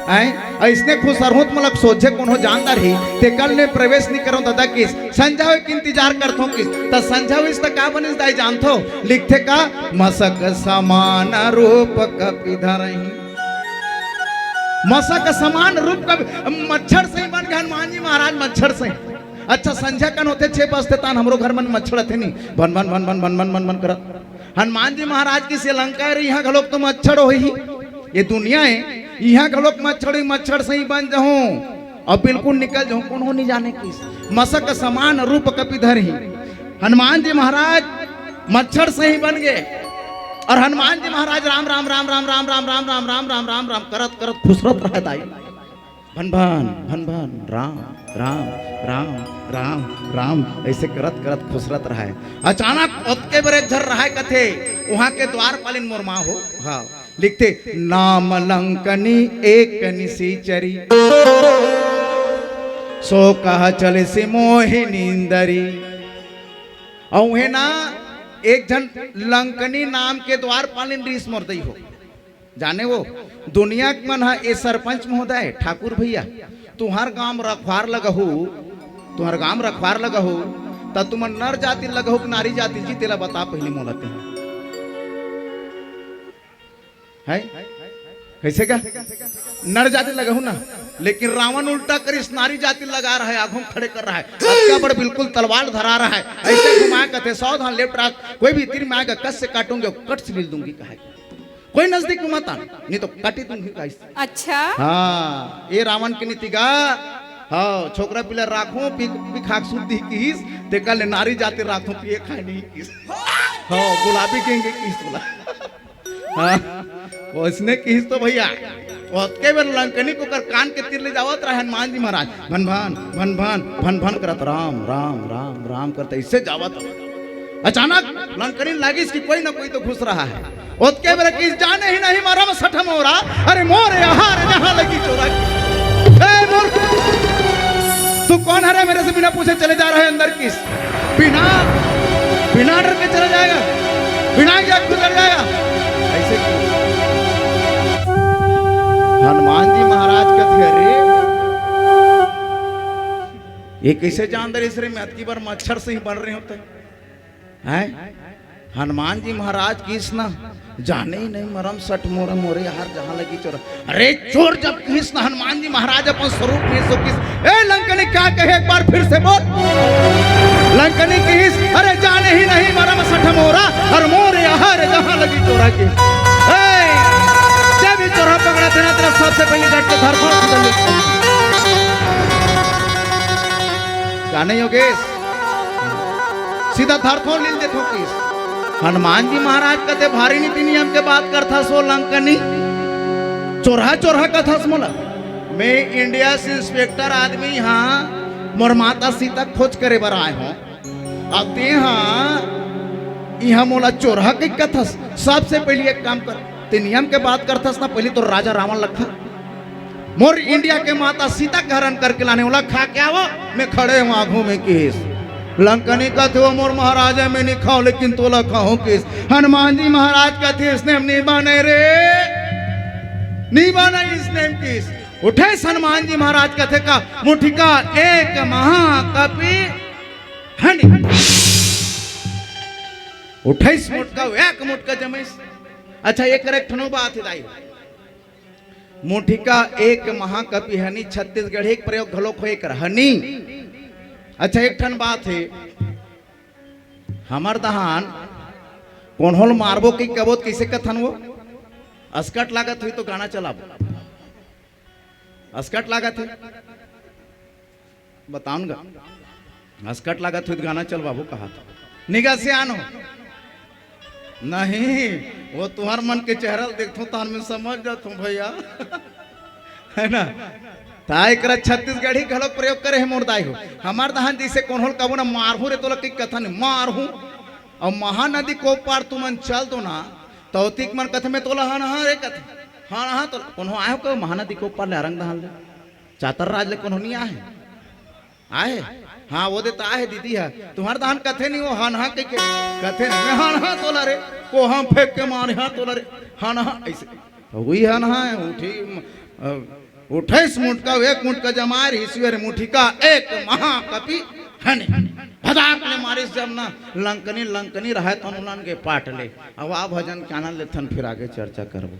हैं? अइसने खुसरहूं त मोला सोझे कोनो जान डारही, तेकर ले प्रवेश नइ करंव दादा किहिस। संझा होय के इंतजार करथंव किहिस। त संझा होइस त का बनिस दाई जानथो? लिखथे का, मसक समान रूप कपि धरहीं। मसक समान रूप कपि, मच्छर सही बन गे हनुमान जी महाराज, मच्छर सही। अच्छा, संझा कन होथे, छह बजथे, तान हमरो घर मन मच्छर आथे नी, भन भन भन भन करत। हनुमान जी महाराज किहिस लंका रही, इहां घलोक तो मच्छर होही, ये दुनिया हे, इहां घलोक मच्छर होही, मच्छर सही बन जहूं अउ बिल्कुल निकल जहूं, कोनो नइ जाने किहिस। मसक समान रूप कपि धरहीं। हनुमान जी महाराज मच्छर सही बन गे अउ हनुमान जी महाराज राम राम राम राम राम राम राम राम राम राम राम राम राम राम करत करत खुसरत रहे दाई। भन भन भन भन, राम राम राम राम राम, अइसे करत करत खुसरत रहे। अचानक ओतके बेर एक झन रहे कथे, उहां के द्वारपालिन मोर मां हो। हाँ, लिखथे, नाम लंकनी एक निसिचरी, सो कह चलिसि मोहि नींदरी। अउ उहें ना, एक झन लंकनी नाम के द्वारपालिन रिहिस मोर दई हो। जाने वो, दुनिया के मन ह, ए सरपंच महोदय, ठाकुर भैया, तुंहर गांव रखवार लगहू, तुंहर गांव रखवार लगहू, त तुमन नर जाति लगहू कि नारी जाति जी, तेला बता पहिली मोला तें। हैं? कइसे का? नर जाति लगहू ना, लेकिन रावण उल्टा करिस, नारी जाति लगा रहा है, आघू म खड़े कर रहा है। अतका बड़ बिल्कुल तलवार धरा रहा है, अइसे घुमाय कथे, सावधान left right, कोई भी तीर में आएगा, कस से काटूंगी, कट से मिल दूंगी, कहा। कोई नजदीक में मत आना, नहीं तो काटी दूंगी, गाइस। अच्छा। हाँ, ए रावण के नीति गा। हाँ, छोकरा पिला राखो, पी, पी खाक शुद्धि किहिस, तेकर ले नारी जाति राखो, पिए खाए नहीं किहिस। हाँ, गुलाबी गेंगे किहिस बोला। हाँ, ओइसने किहिस तो भैया, ओतके बेर लंकनी के ओकर कान के तीर ले जावत रहे हनुमान जी महाराज, भन भन भन भन भन भन करत, राम राम राम राम करत अइसे जावत। अचानक लंकनी लागिस कि कोई ना कोई तो घुस रहा है। ओतके बेर किहिस, जाने ही नहीं मरम सठ मोरा, अरे मोर आहार जहाँ लगी चोरा की। ए मूर्ख, तू कौन है रे, मेरे से बिना पूछे चले जा रहे अंदर किहिस? बिना, बिना डर के चला जाएगा, बिना क्या गुजर जाएगा? ऐसे की हनुमान जी महाराज कथे, अरे ये कइसे जान डरिस रे, मैं अतकी बार मच्छर से ही बन रहे होते हैं। हनुमान जी महाराज किहिस ना, जाने ही नहीं मरम सठ मोरा, मोरे आहार जहाँ लगी चोरा। अरे चोर जब किहिस ना, हनुमान जी महाराज अपन स्वरूप में सो किहिस, ए लंकनी, क्या कहे एक बार फिर से बोल। लंकनी किहिस, अरे जाने ही नहीं मरम सठ मोरा, अरे मोरे आहार जहाँ लगी चोरा की। ए, जब भी चोरा पकड़ा थे ना, तेरा सबसे पहले डट के धर फोड़ कर ले। जाने योगेश, सीधा धरथों लील देथों किहिस। हनुमान जी महाराज कथे, भारी नीति नियम के बात करथस ओ लंकनी, चोरहा चोरहा कथस मोला। मैं इंडिया से इंस्पेक्टर आदमी, हाँ मोर माता सीता खोज करे बर आए हों। अब तें हा इहाँ मोला चोरहा कहि कथस। सबसे पहली एक काम कर, तें नियम के बात करथस ना, पहली तो राजा रावण लगथा। मोर इंडिया के माता सीता के हरण करके लाने, ओला खा के आवो, मैं खड़े हूँ आगू में किहिस। लंकनी कथे, ओ मोर महाराज है, मैं नहीं खाऊं, लेकिन तोला खाऊं किहिस। हनुमान जी महाराज कथे, इसने हम नहीं बाने रे, नहीं बाने इसने हम किहिस। उठे हनुमान जी महाराज कथे का, मुठिका एक महाकपि हनी। उठइस मुठका, एक मुठका जमइस। अच्छा, एकर एक ठनो बात हे दाई, मुठिका एक महाकपि हनी, छत्तीसगढ़ी के प्रयोग घलोक होय कर हनी। अच्छा, एक ठन बात हे, हमर दहान कोन्होल मारबो कि कबो त कइसे कथन वो? असकट लागत होही तो गाना चलाबो। असकट लागत हे, बताउन गा। असकट लागत होही त गाना चलवाबो कहा था। निगा सियान हो। नहीं, वो तुंहर मन के चेहरा ल देखथों, तहान मैं समझ जाथों भैया। है ना? ता एकरा छत्तीसगढ़ी घलोक प्रयोग करे हे मोर दाई हो। हमर दहान जइसे कोन्होल कबो ना मारहूं रे तोला कहि कथन मारहूं। अउ महानदी के ओ पार तुमन चल दो ना, त ओतिक मन कथे मैं तोला हनहा रे कथे। हनहा तो कोनो आयो को महानदी के ओ पार ले अरंग दहान ले। चातर राज ले कोनो नहीं आहे। आहे? हाँ, वो दे तो आहे दीदी है। तुंहर दहान कथे नहीं वो हनहा कहि के। कथे नहीं, मैं हनहा तोला रे। कोहा म फेंक के मारे हाँ तोला रे। हनहा ऐसे। तो वही हनहा है, उठी, अ, उठइस मुठका, एक मुठका जमाय रहिस, ईश्वर मुठिका एक महाकपि हनी। भदाक ले मारिस जब ना लंकनी, लंकनी रहय तन उलन के पाट ले। अब आ भजन के आनंद लेथन, फिर आगे चर्चा करबो।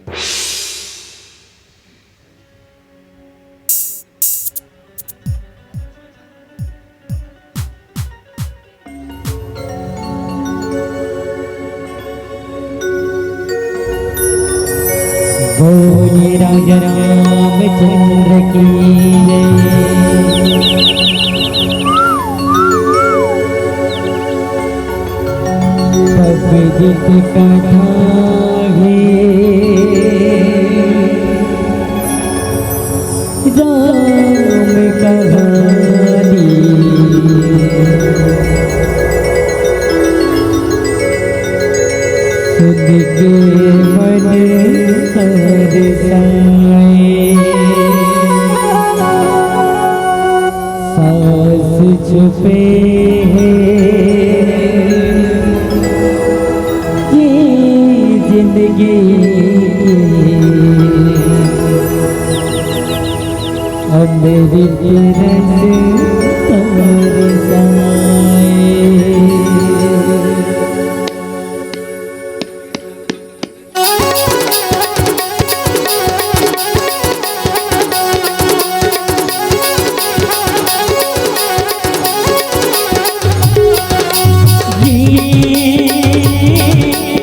बोले राजा रामचंद्र की जय। पब्बित कथा है राम कहानी। सुन के मन हर्षाए। सास छुपे हैं ये जिंदगी की अमृत रस बरसाए।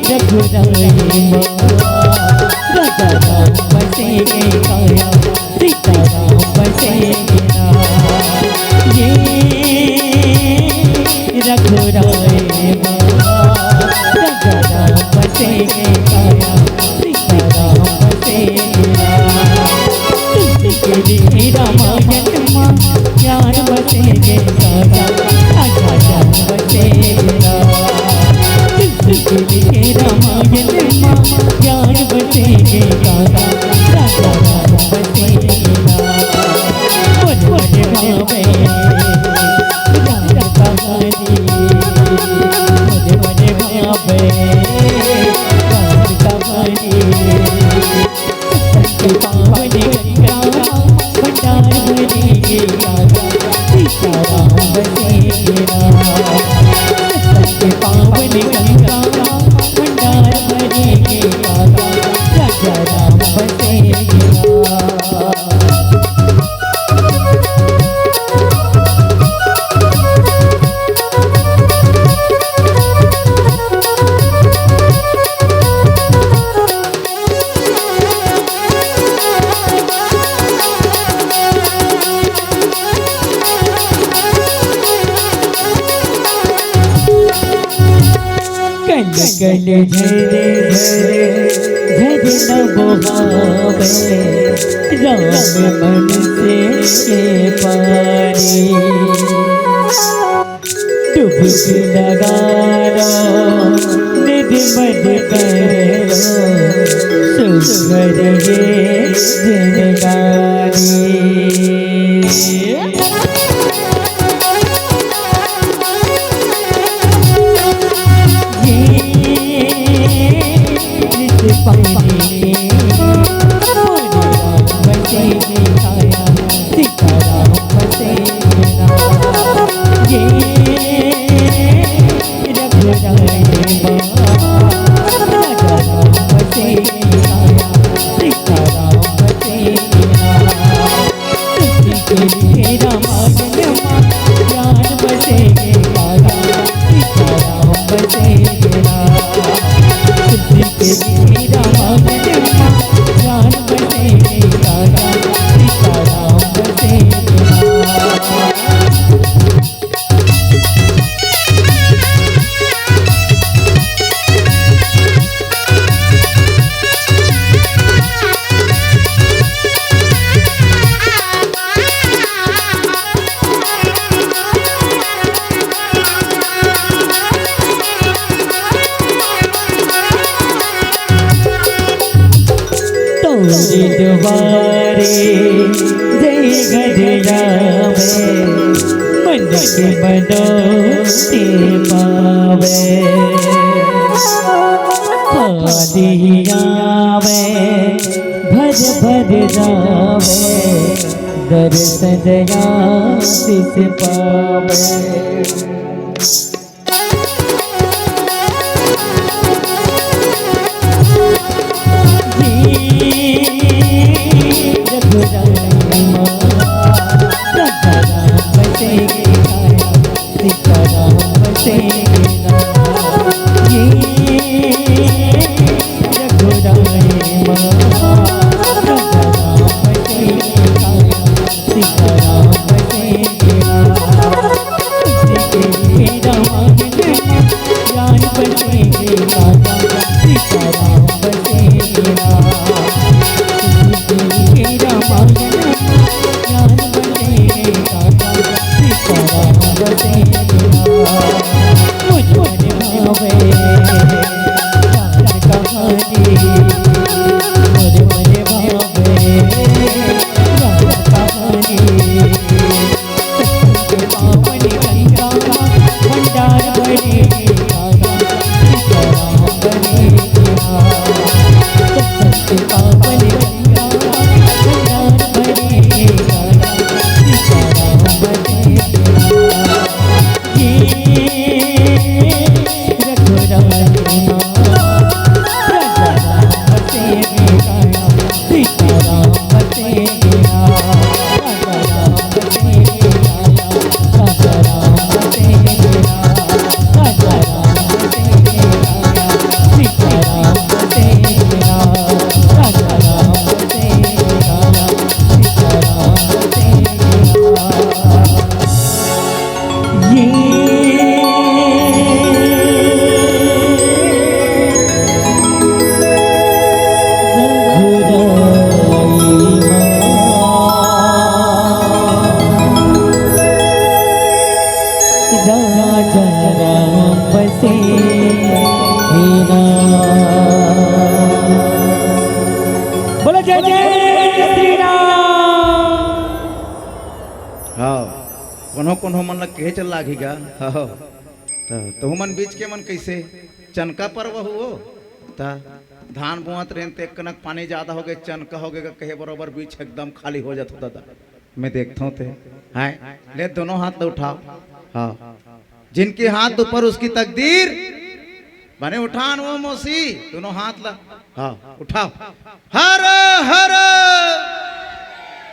रघुराई माँ, राजा राम बसेंगे काया, सीता राम बसेंगे ना। ये रघुराई माँ, राजा राम बसेंगे काया, सीता राम बसेंगे ना। अबे, रात का बने, संत पावन गंगा, भंडार भरे के राजा, सीताराम बसेरा। संत पावन गंगा, भंडार भरे के राजा, राजा राम बसेरा। कन कन झरे झरे झरना बहावे, राम मन से के पानी। डुबकी लगाना निधि मत करो, सुघर ये जिनगानी। तोरे दुआरे जय घर आवे, मन के मनोती पावे। खाली आवे, भर भर जावे, दर्शन आशीष पावे। राजा राम बसेरा। बोलो जय जय श्री राम। हाँ, कोनो कोनो मन लग के चल लागी गा। हाँ। त तुहू मन बीच के मन कइसे चनका परवा हुओ? त धान बोआत रेहेन ते एक कनक पानी जादा होगे, चनका होगे, कहे बरोबर बीच एकदम खाली हो जात हो दादा। मैं देखथों ते। हाय, ले दोनों हाथ ल उठाओ। हाँ। जिनके हाथ ऊपर उसकी तकदीर। बने उठान वो मौसी, दोनों हाथ ला। हाँ, उठाओ। हर हर।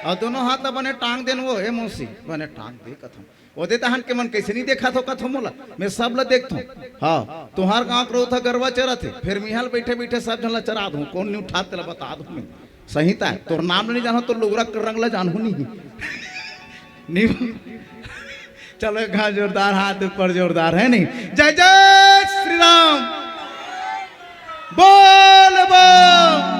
अउ दोनों हाथ ला बने टांग देन वो, ए मौसी, बने टांग दे कथम। ओदे तहन के मन कइसे नहीं देखा थो कथो मोला, मैं सब ला देखथों। हाँ, तुहार गांव के रोथा गरवा चरत हे, फेर मिहाल बइठे बइठे सब झन ला चरा दूं, कोन नहीं उठा तेला बता दूं मैं। सही ता, तोर नाम नहीं जानहूं, तोर लुगरा के रंग ला जानहूं नहीं। नहीं। चलो, एक हाथ जोरदार, हाथ ऊपर जोरदार, है नहीं? जय जय श्री राम। बोल बम।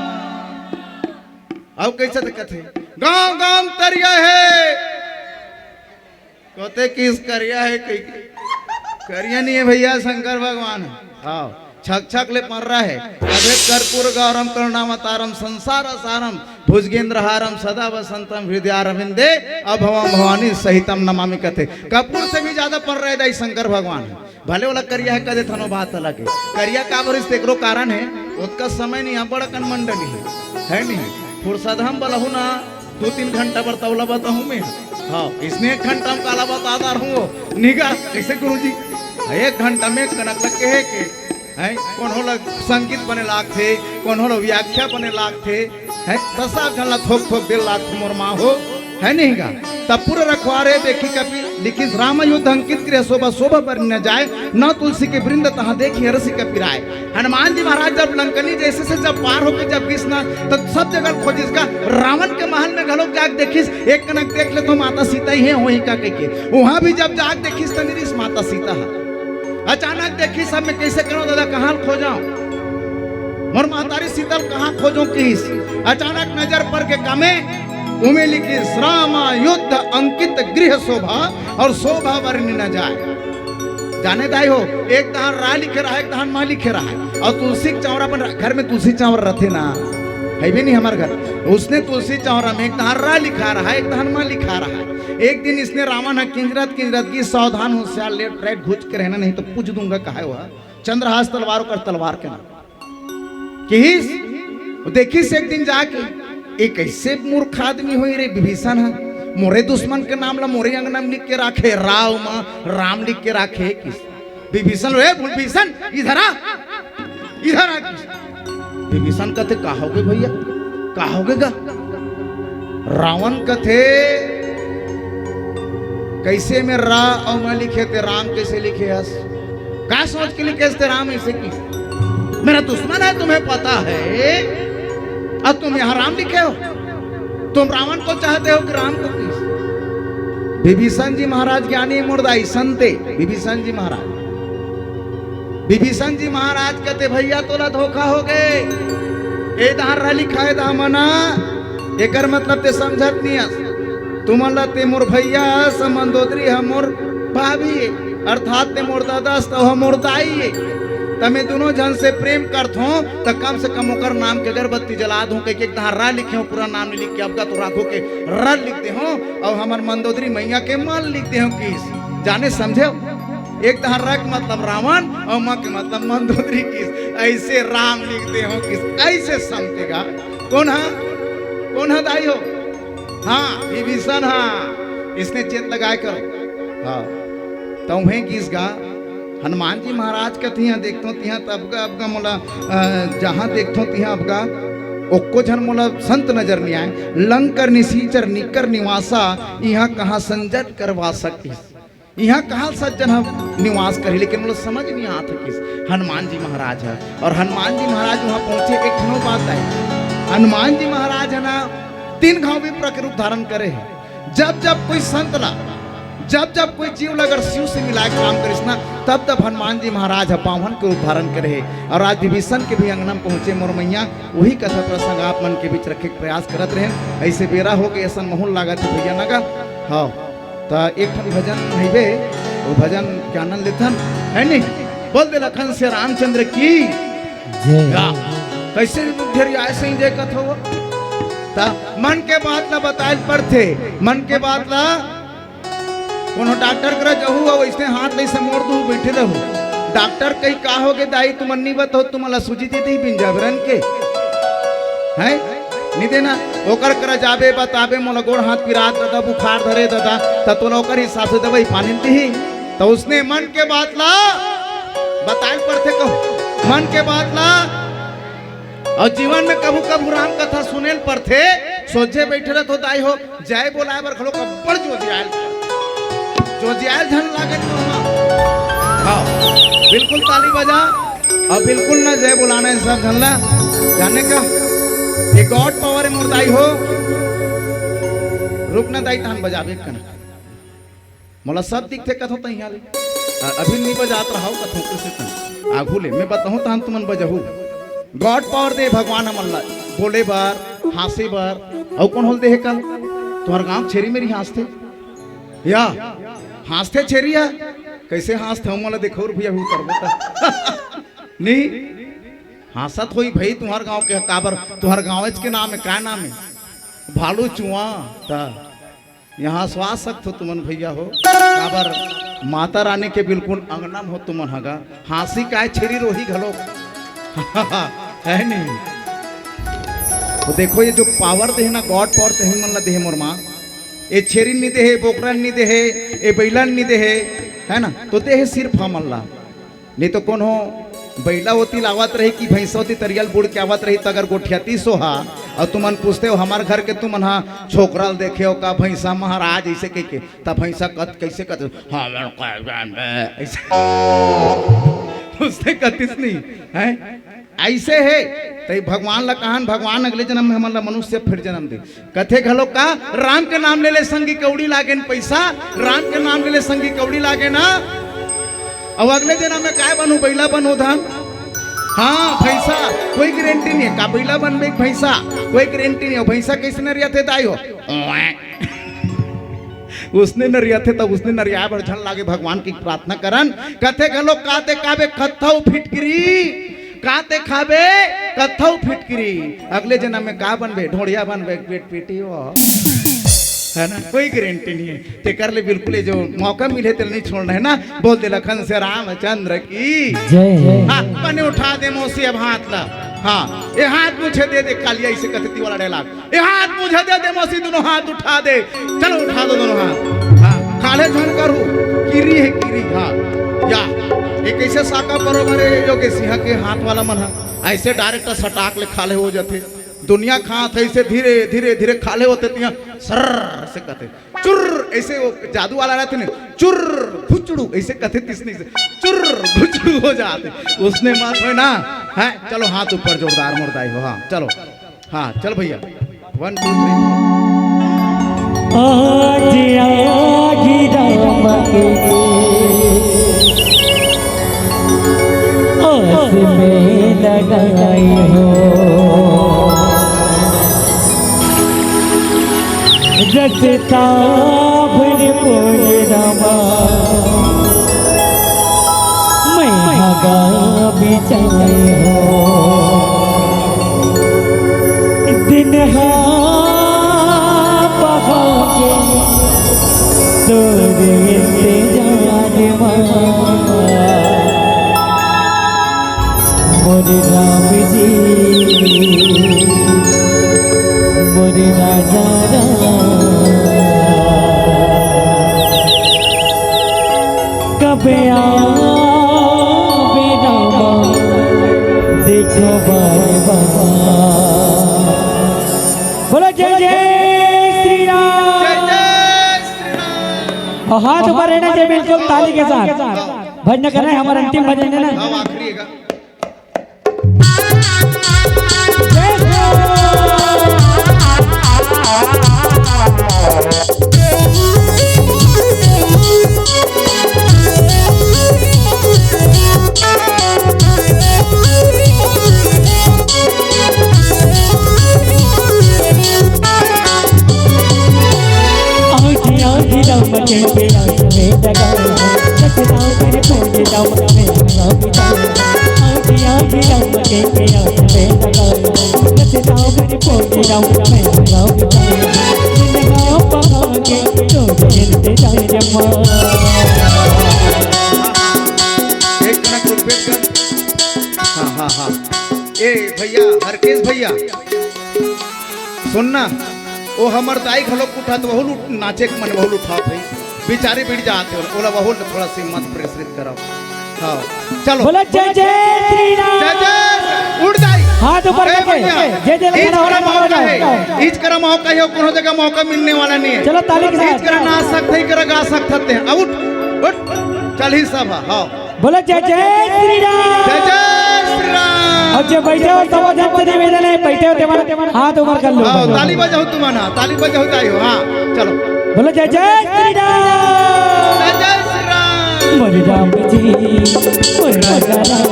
अब कइसे दिक्कत हे? गांव गांव तरिया हे। कोते किस करिया हे कहीं के? करिया नहीं हे भइया, शंकर भगवान हे। हाँ, छक छक ले पर्रा हे। अभेद कर्पूर गौरम करुणावतारम संसार सारम भुजगेंद्र हारम सदा वसंतम हृदय अरविंदे अभवम भवानी सहितम नमामि कथे। कपूर से भी जादा पर्रा हे दाई शंकर भगवान हे। भले ओला करिया हे कदे थनो बात अलग हे। करिया काबर इस तेकरो कारण हे, ओतका समय नहीं, अब्बड़ अकन मंडली हे, है नहीं? फुरसत हम बलहू ना, दो तीन घंटा बर तौला बताहूं मैं। हाँ, इसने एक घंटा में काला बता दार हूं वो। निगा, कैसे गुरुजी? एक घंटा में कनक लग के हे के, हैं? कोनो ला संगीत बने लागथे, कोनो ला व्याख्या बने लागथे, हैं? दसा घला थोक थोक दिल लागथे मोर माँ हो, है नहीं गा? तब पुर रखवारे देखी कपि लिखिस राम युद्ध अंकित गृह शोभा, शोभा बरनि न जाय, न तुलसी के वृंद तहाँ देखी हरषि कपि राय। हनुमान जी महाराज जब लंकनी जैसे से जब पार होके जब गिस ना, तब सब जगह खोजिस का, रावण के महल में घलोक जाके देखिस, एक कनक देख ले तो माता सीता ही है, वहीं का कह के। वहां भी जब जाके देखिस तो निरिस माता सीता है। अचानक देखिस, अब मैं कैसे करूं दादा, कहाँ खोजाऊं? मोर महतारी सीता ल कहाँ खोजों किस? अचानक नजर पर के कामे, उमे लिखिस राम युद्ध अंकित गृह शोभा और शोभा बरनि न जाय। जाने दाई हो, एक तहान राय लिखे रहा, एक तहान माँ लिखे रहा है। और तुलसी के चावरा अपन घर में तुलसी चावरा रहते ना, है भी नहीं हमारे घर। उसने तुलसी चावरा में एक तहान राय लिखा रहा है, एक तहान माँ लिखा रहा है। एक दिन इसने रावण है किंजरत किंजरत की सावधान होशियार लेट राइट घुच के रहना नहीं तो पूछ दूंगा कहा हुआ चंद्रहास तलवार कर तलवार के ना। किहिस, वो देखिस एक दिन जाके, "ए कैसे मूर्ख आदमी होई रे विभीषण ह, मोरे दुश्मन के नाम ला मोरे अंगना में लिख के राखे, राव म राम लिख के राखे।" किस विभीषण, "ए विभीषण, इधर आ, इधर आ।" किस विभीषण कथे, "का होगे भैया, का होगे गा?" रावण कथे, "कैसे में रा अउ म लिखे ते राम कैसे लिखे हस?" का सोच के लिखे हस ते राम ऐसे की? मेरा दुश्मन है, तुम्हें पता है, और तुम यहाँ राम लिखे हो। तुम रावण को चाहते हो कि राम को किस? विभीषण जी महाराज ज्ञानी मुर्दा संते विभीषण जी महाराज। विभीषण जी महाराज कहते, "भैया तोला धोखा हो गए, ए दार रह लिखा है दामना, एकर मतलब ते समझत नहीं हस। तुमन ला ते मोर भैया हस, मंदोदरी ह मोर भाभी, अर्थात ते मोर दादा हस, त ह मोर दाई ए। त मैं दोनों झन से प्रेम करथों, त कम से कम ओकर नाम के अगरबत्ती जला दूं, कहिके एक धार रा लिखे हो, पूरा नाम नहीं लिख के, अब का तो राघो के र लिख दे हो, और हमर मंदोदरी मैया के मन लिख दे हो किस। जाने समझे हो? एक धार रा के मतलब रावण, और माँ के मतलब मंदोदरी किस। ऐसे राम लिख दे हो किस, ऐसे समझेगा। कौन हा? कौन हा दाई हो? हाँ, विभीषण हा। इसने चेत लगाए करो। हाँ। तौहे किस गा, हनुमान जी महाराज का तिहां देखथों, तिहां त अबगा, अबगा मोला, अ, जहां देखथों, तिहां अबगा ओक्को झन मोला संत नजर नहीं आए। लंकर निसीचर निकर निवासा, इहां कहां संजन कर वासा किस। इहां कहां सज्जन ह निवास करही, लेकिन मोला समझ नहीं आत हे किस हनुमान जी महाराज ह। और हनुमान जी महाराज वहां पहुंचे, एक ठनो बात है, हनुमान जी महाराज है ना, तीन घाव विप्र के रूप धारण करे है। जब जब कोई संत ला, जब जब कोई जीव ला अगर शिव से मिलाए के काम करिस ना, तब तब हनुमान जी महाराज ह बामन के रूप धारण करे है। और आज विभीषण के भी अंगना में पहुंचे मोर मैया, वही कथा प्रसंग आप मन के बीच रखे के प्रयास करत रहे। ऐसे बेरा हो गए, ऐसा माहौल लागत है भैया नगा। हाँ। त एक ठन भजन हइबे, वो भजन के आनंद लेथन, है नहीं? बोल दे लखन से रामचंद्र की जय। या, कैसे भी मुख घेरी आए सही जय कथो। त मन के बात ला बताए पड़थे, मन के बात ला कोनो डॉक्टर करा जहू अउ अइसने हाथ ले से मोड़ दू, बइठे रहू। डॉक्टर कही, "का होगे दाई, तुमन नी बताओ, तुमन ला सूजी दे दी बिन जबरन के?" हैं? नी देना। ओकर करा जाबे, बताबे, "मोला गोड़ हाथ पिरात ददा, बुखार धरे ददा," त तोला ओकर हिसाब से दवाई पानी दिही। त उसने मन के बात ला बताए ल पड़थे कहूँ, मन के बात ला। अउ जीवन में कभू कभू राम कथा सुने ल पड़थे। सोझे बइठे रहत हो दाई हो, जय बोलाए बर घलो अब्बड़ जोजियाल, जोजियाल झन लागे तुमन। हाँ, बिल्कुल ताली बजा अउ बिल्कुल ना जय बोलाना हे सब झन ला। जाने का, ये God power हे मोर दाई हो। रुक ना दाई, तहन बजाबे कन। मोला सब दिखथे कथों तइहाँ ले। अ-, अभी नी बजात रहव कथों कइसे तन। आघू ले मैं बताहूँ तहन तुमन बजहू। God power दे भगवान हमन ला। बोले बर, हाँसे बर, अउ कोन होल देहे कल? तुँहर गाँव छेरी मेरी हाँसथे। या, हाँसथे छेरी हा? कइसे हाँसथे? हमन ला देखो रे भइया, अभी उतरबो त। नी, हाँसत होही भई तुँहर गाँव के, काबर? तुँहर गाँवेच के नाम हे, का नाम हे? भालू चुआ। त यहाँ स्वास सकथो तुमन भइया हो, काबर माता रानी के बिल्कुल अंगना म हो तुमन ह गा। हाँसी काय छेरी रोही घलो। हे नहीं? त देखो ये जो power देहे ना, God power तेही मन ला देहे मोर माँ। ये छेरी नी देहे, बोकरा नी देहे, ये बइला नी देहे, हे ना? त देहे सिर्फ हमन ला। नी त कोनो बइला ओती लावत रही कि भइँसा ओती तरिया ल बूड़ के आवत रही, त अगर गोठियातिस ओहा अउ तुमन पूछते हो, "हमर घर के तुमन हा छोकरा ल देखे हो का भइँसा महाराज?" अइसे कहिके, त भइँसा कत-, कइसे कत-, "हाँ, मैं कह जानबे," अइसे। उसने कतिस नहीं, हैं? अइसे हे, त ये भगवान ला कहन, भगवान अगले जनम में हमन ला मनुष्य फिर जनम दे। कथे घलो का, राम के नाम ले ले संगी कौड़ी लागे न पइसा, राम के नाम ले ले संगी कौड़ी लागे ना। अउ अगले जनम में काय बनहू, बइला बनहू धन? हाँ, भइँसा, कोई गारंटी नहीं हे। का बइला बनबे कि भइँसा, कोई गारंटी नहीं हे। भइँसा कइसे नरियाथे दाई हो? उसने नरियाथे, त उसने नरियाए बर झन लागे, भगवान के प्रार्थना करन। कथे घलो का ते काबे कत्थव फिटकिरी, का ते खाबे कत्थव फिटकिरी, अगले जनम में का बनबे? ढोड़िया बनबे, पेट पीटी हो, हे ना? कोई गारंटी नहीं हे। तेकर ले बिल्कुल ये जो मौका मिले तेला नहीं छोड़ना हे ना। बोल दे लखन से रामचंद्र की जय। हाँ, बने उठा दे मौसी अब हाथ ला। हाँ, ये हाथ मुझे दे दे कालिया, अइसे कथे ती वाला dialogue। ये हाथ मुझे दे दे मौसी, दोनों हाथ उठा दे। चलो उठा दो दोनों हाथ। हाँ, खाल्हे झन करहू, किरी हे किरी। हाँ, या, ये कइसे साका बरोबर हे, योगेश सिंह के हाथ वाला मन हा, अइसे direct सटाक ले खाल्हे हो जाथे। दुनिया खात हे अइसे धीरे, धीरे, धीरे खाल्हे होथे, तिहाँ सर्र से कथे, चुर्र, अइसे वो जादू वाला रहिथे ना, चुर्र, घुचड़ू, अइसे कथे तिसने से, चुर्र, घुचड़ू हो जाथे। उसने मत होय ना, हैं? चलो हाथ ऊपर जोरदार मोर दाई हो, हाँ, चलो। हाँ, चल भइया, one, two, three, four। आज आही राम के आस में लगाई हो, जस ताभर बोल रामा, मैं हगा बिचाई हो। दिन हा पहागे तोरे इंतजार मा, मोर राम जी, मोर राजा राम। कब आबे रामा, देखो बार बार। बोलो जय जय श्री राम। जय जय श्री राम। अउ हाथ ऊपर रहना चाहिए बिल्कुल ताली के साथ। भजन करना हे, हमर अंतिम भजन हे ना। अब आखिरी हे का? आँखी आँखी राम के प्यास में लगा, सच राम ने पूछ राम में राम जान। आँखी आँखी राम के प्यास में लगा, सच राम ने पूछ राम में राम जान। दिन हा पहागे तोरे इंतजार मा। हाँ, हाँ। ए भैया, हरकेश भैया, सुन ना, वो हमर दाई घलोक उठत, वहू ल उठ-, नाचे के मन, वहू ल उठाओ भाई। बिचारी बिड़ जात हे, ओला वहू ल थोड़ा सा हिम्मत प्रेरित कराओ। हाँ, चलो। बोलो जय जय श्री राम। जय जय, उठ दाई। हाथ ऊपर ए करके, भैया, जय जय ईच लखन हो करा रहा मौका हो हे, जाओ। ईच करा मौका हे, कोनो जगह मौका मिलने वाला नहीं है। चलो ताली के साथ। ईच करा नाच सकते, ईच करा गा सकते हैं। अब उठ, उठ, चल ही सब है, हाँ। बोलो जय जय श्री राम। जय जय श्री राम। अउ जो बइठे हो, सब झन से निवेदन हे, बइठे हो तेमन हाथ ऊपर कर लो। हाँ, ताली बजाओ तुमन, हाँ, ताली बजाओ, ताली हो, हाँ, चलो। बोलो जय जय श्री राम। जय जय श्री राम। मोरे राम जी, मोरे राजा राम,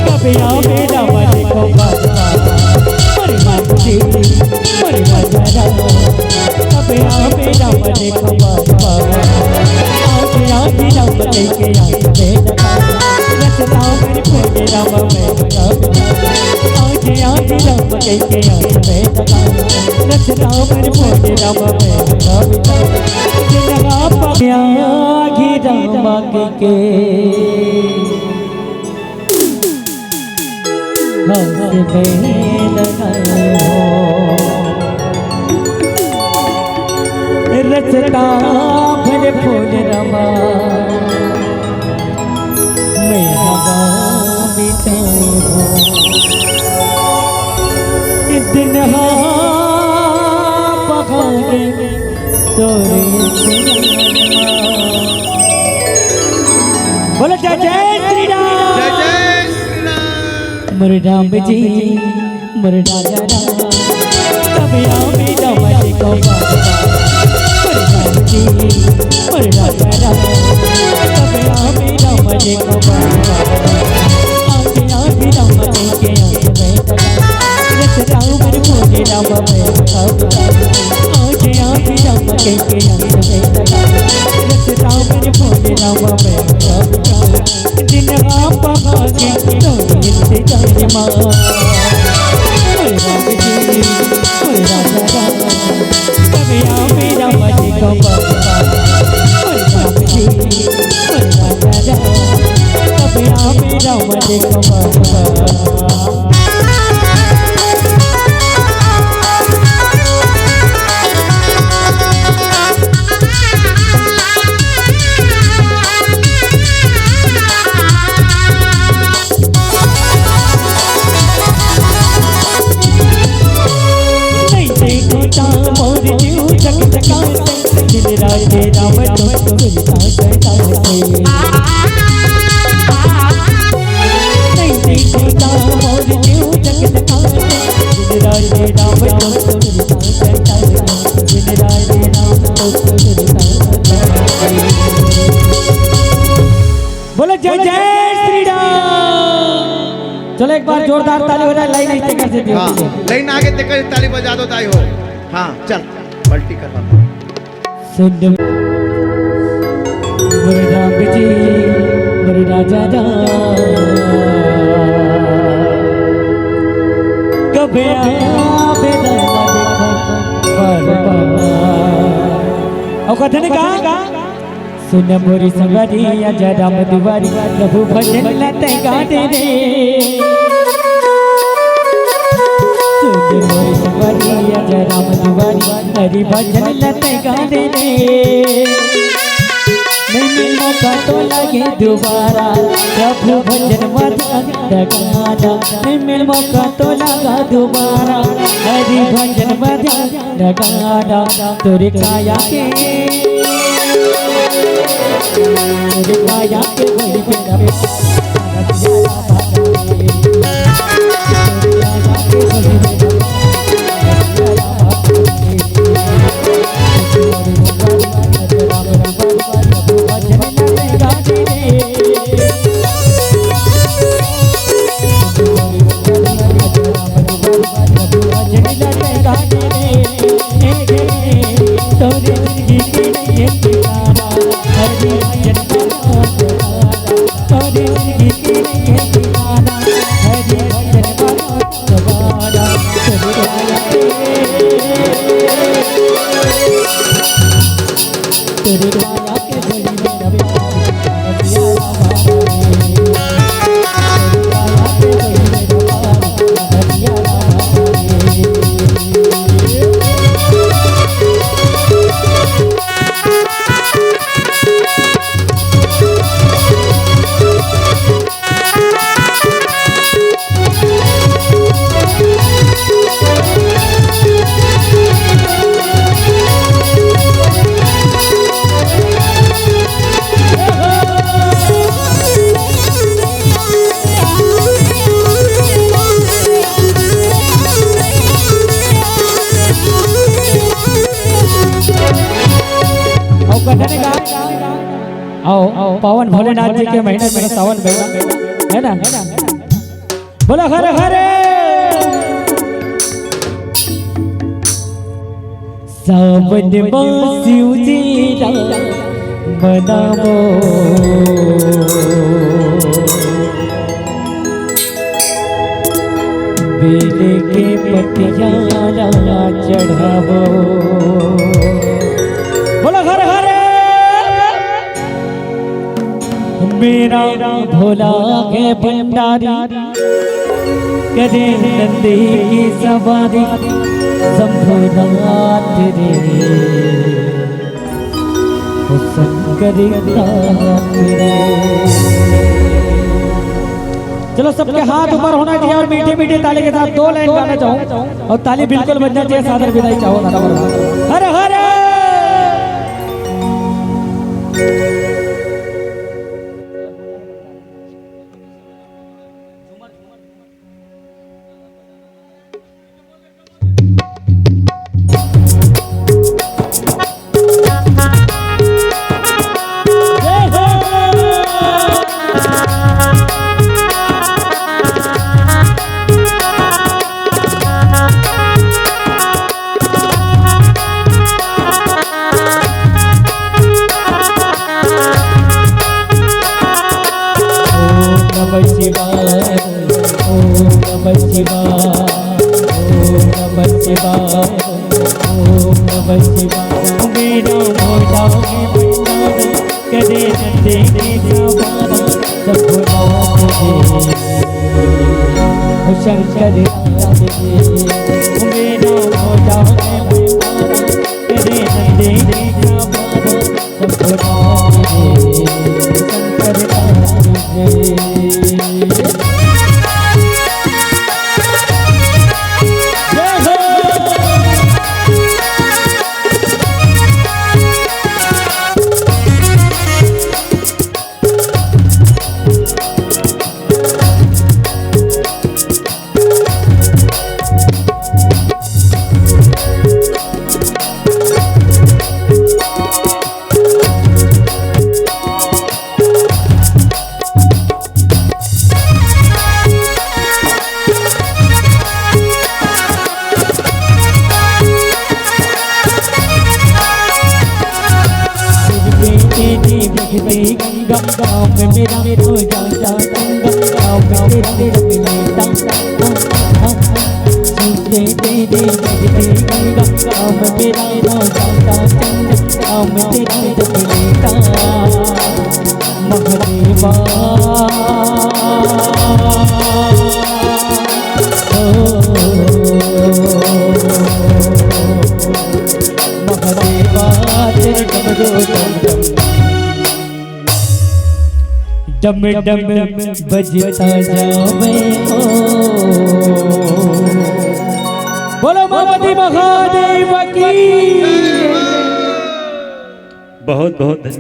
कबे आवे राम देखो बाबा। मोरे राम जी, मोरे राजा राम, कबे आवे राम देखो बाबा। आज आज राम कह के आज बेटा, रच राम मेरे फूले राम मैं कविता। आज आज राम कह के आज बेटा, रच राम मेरे फूले राम मैं कविता। जिनका पगया घी राम के हंस में लगा हो। रचता भर फूल रमा, मैं हवा बिताऊं। दिन हा बहाने तोरे से बोलो जय जय श्री राम। जय जय श्री राम। मोरे राम जी, मोरे राजा राम, कबे आवे राम देखो बाबा। मोरे राम जी, मोरे राजा राम, कबे आवे राम देखो बाबा। आके आके राम के आंसू में लगा, रच राम मेरे मोरे राम मैं कविता। आके आके राम के आंसू में लगा, रच राम मेरे मोरे राम मैं कविता। दिन राम पहागे तो इंतजार मा। ओए राम जी, ओए राजा राम, कबे आवे राम देखो बाबा। ओए राम जी, ओए राजा राम, कबे आवे राम देखो बाबा। बोलो जय जय श्री राम। चलो एक बार जोरदार ताली हो जाए, लाइन आगे तेकर से दियो। हाँ, लाइन आगे तेकर ताली बजा दो ताई हो। हाँ, चल, पलटी कर बाबा। सुन मोरे राम जी, मोरे राजा राम, कबे आवे राम देखो बाबा। अउ कथे न का? सुन मोरी संगवारी आजा राम दुआरी, प्रभु भजन ला तैं गा दे रे। सुन मोरी संगवारी आजा राम दुआरी, हरि भजन ला तैं गा दे रे। नहीं मिल मौका तो लागे दुबारा, प्रभु भजन मा ध्यान लगाना। नहीं मिल मौका तो लागे दुबारा, हरि भजन मा ध्यान लगाना। तोरे काया के, तोरे काया के वही बेटा। भोलेनाथ जी के महीना में सावन में, है ना? बोला हर हर। सावन मा शिव जी ला मनावो, बेल के पतिया ला चढ़ावो। बोला हर हर। मेरा भोला है भंडारी, करे नंदी की सवारी, शंभुनाथ रे, ओ शंकर नाथ रे। चलो, सबके हाथ ऊपर होना चाहिए और मीठी मीठी ताली के साथ दो लाइन गाना चाहूँ और ताली बिल्कुल बजना चाहिए। सादर विदाई चाहो ना। हर हर। ओम नमः शिवाय, ओम नमः शिवाय, ओम नमः शिवाय, ओम नमः शिवाय। मेरा मोटा में भंडारा, करे नंदे के सवारा, शंभुनाथ जी, ओ शंकर नाथ जी। मेरा मोटा में भंडारा, करे नंदे के सवारा, शंभुनाथ जी, शंकर नाथ जी। जय हो। गंगा, गाँव में मेरा हो जाता गंगा, गाँव में मेरा जब लेता। तुझे तेरे बजते गंगा, गाँव में मेरा हो जाता गंगा, गाँव में तेरा जब लेता। महादेवा, ओ, महादेवा, तेरे डमरू डम डम, डम डम बजता जावे ओ। बोलो पार्वती महादेव की। बहुत बहुत धन्यवाद।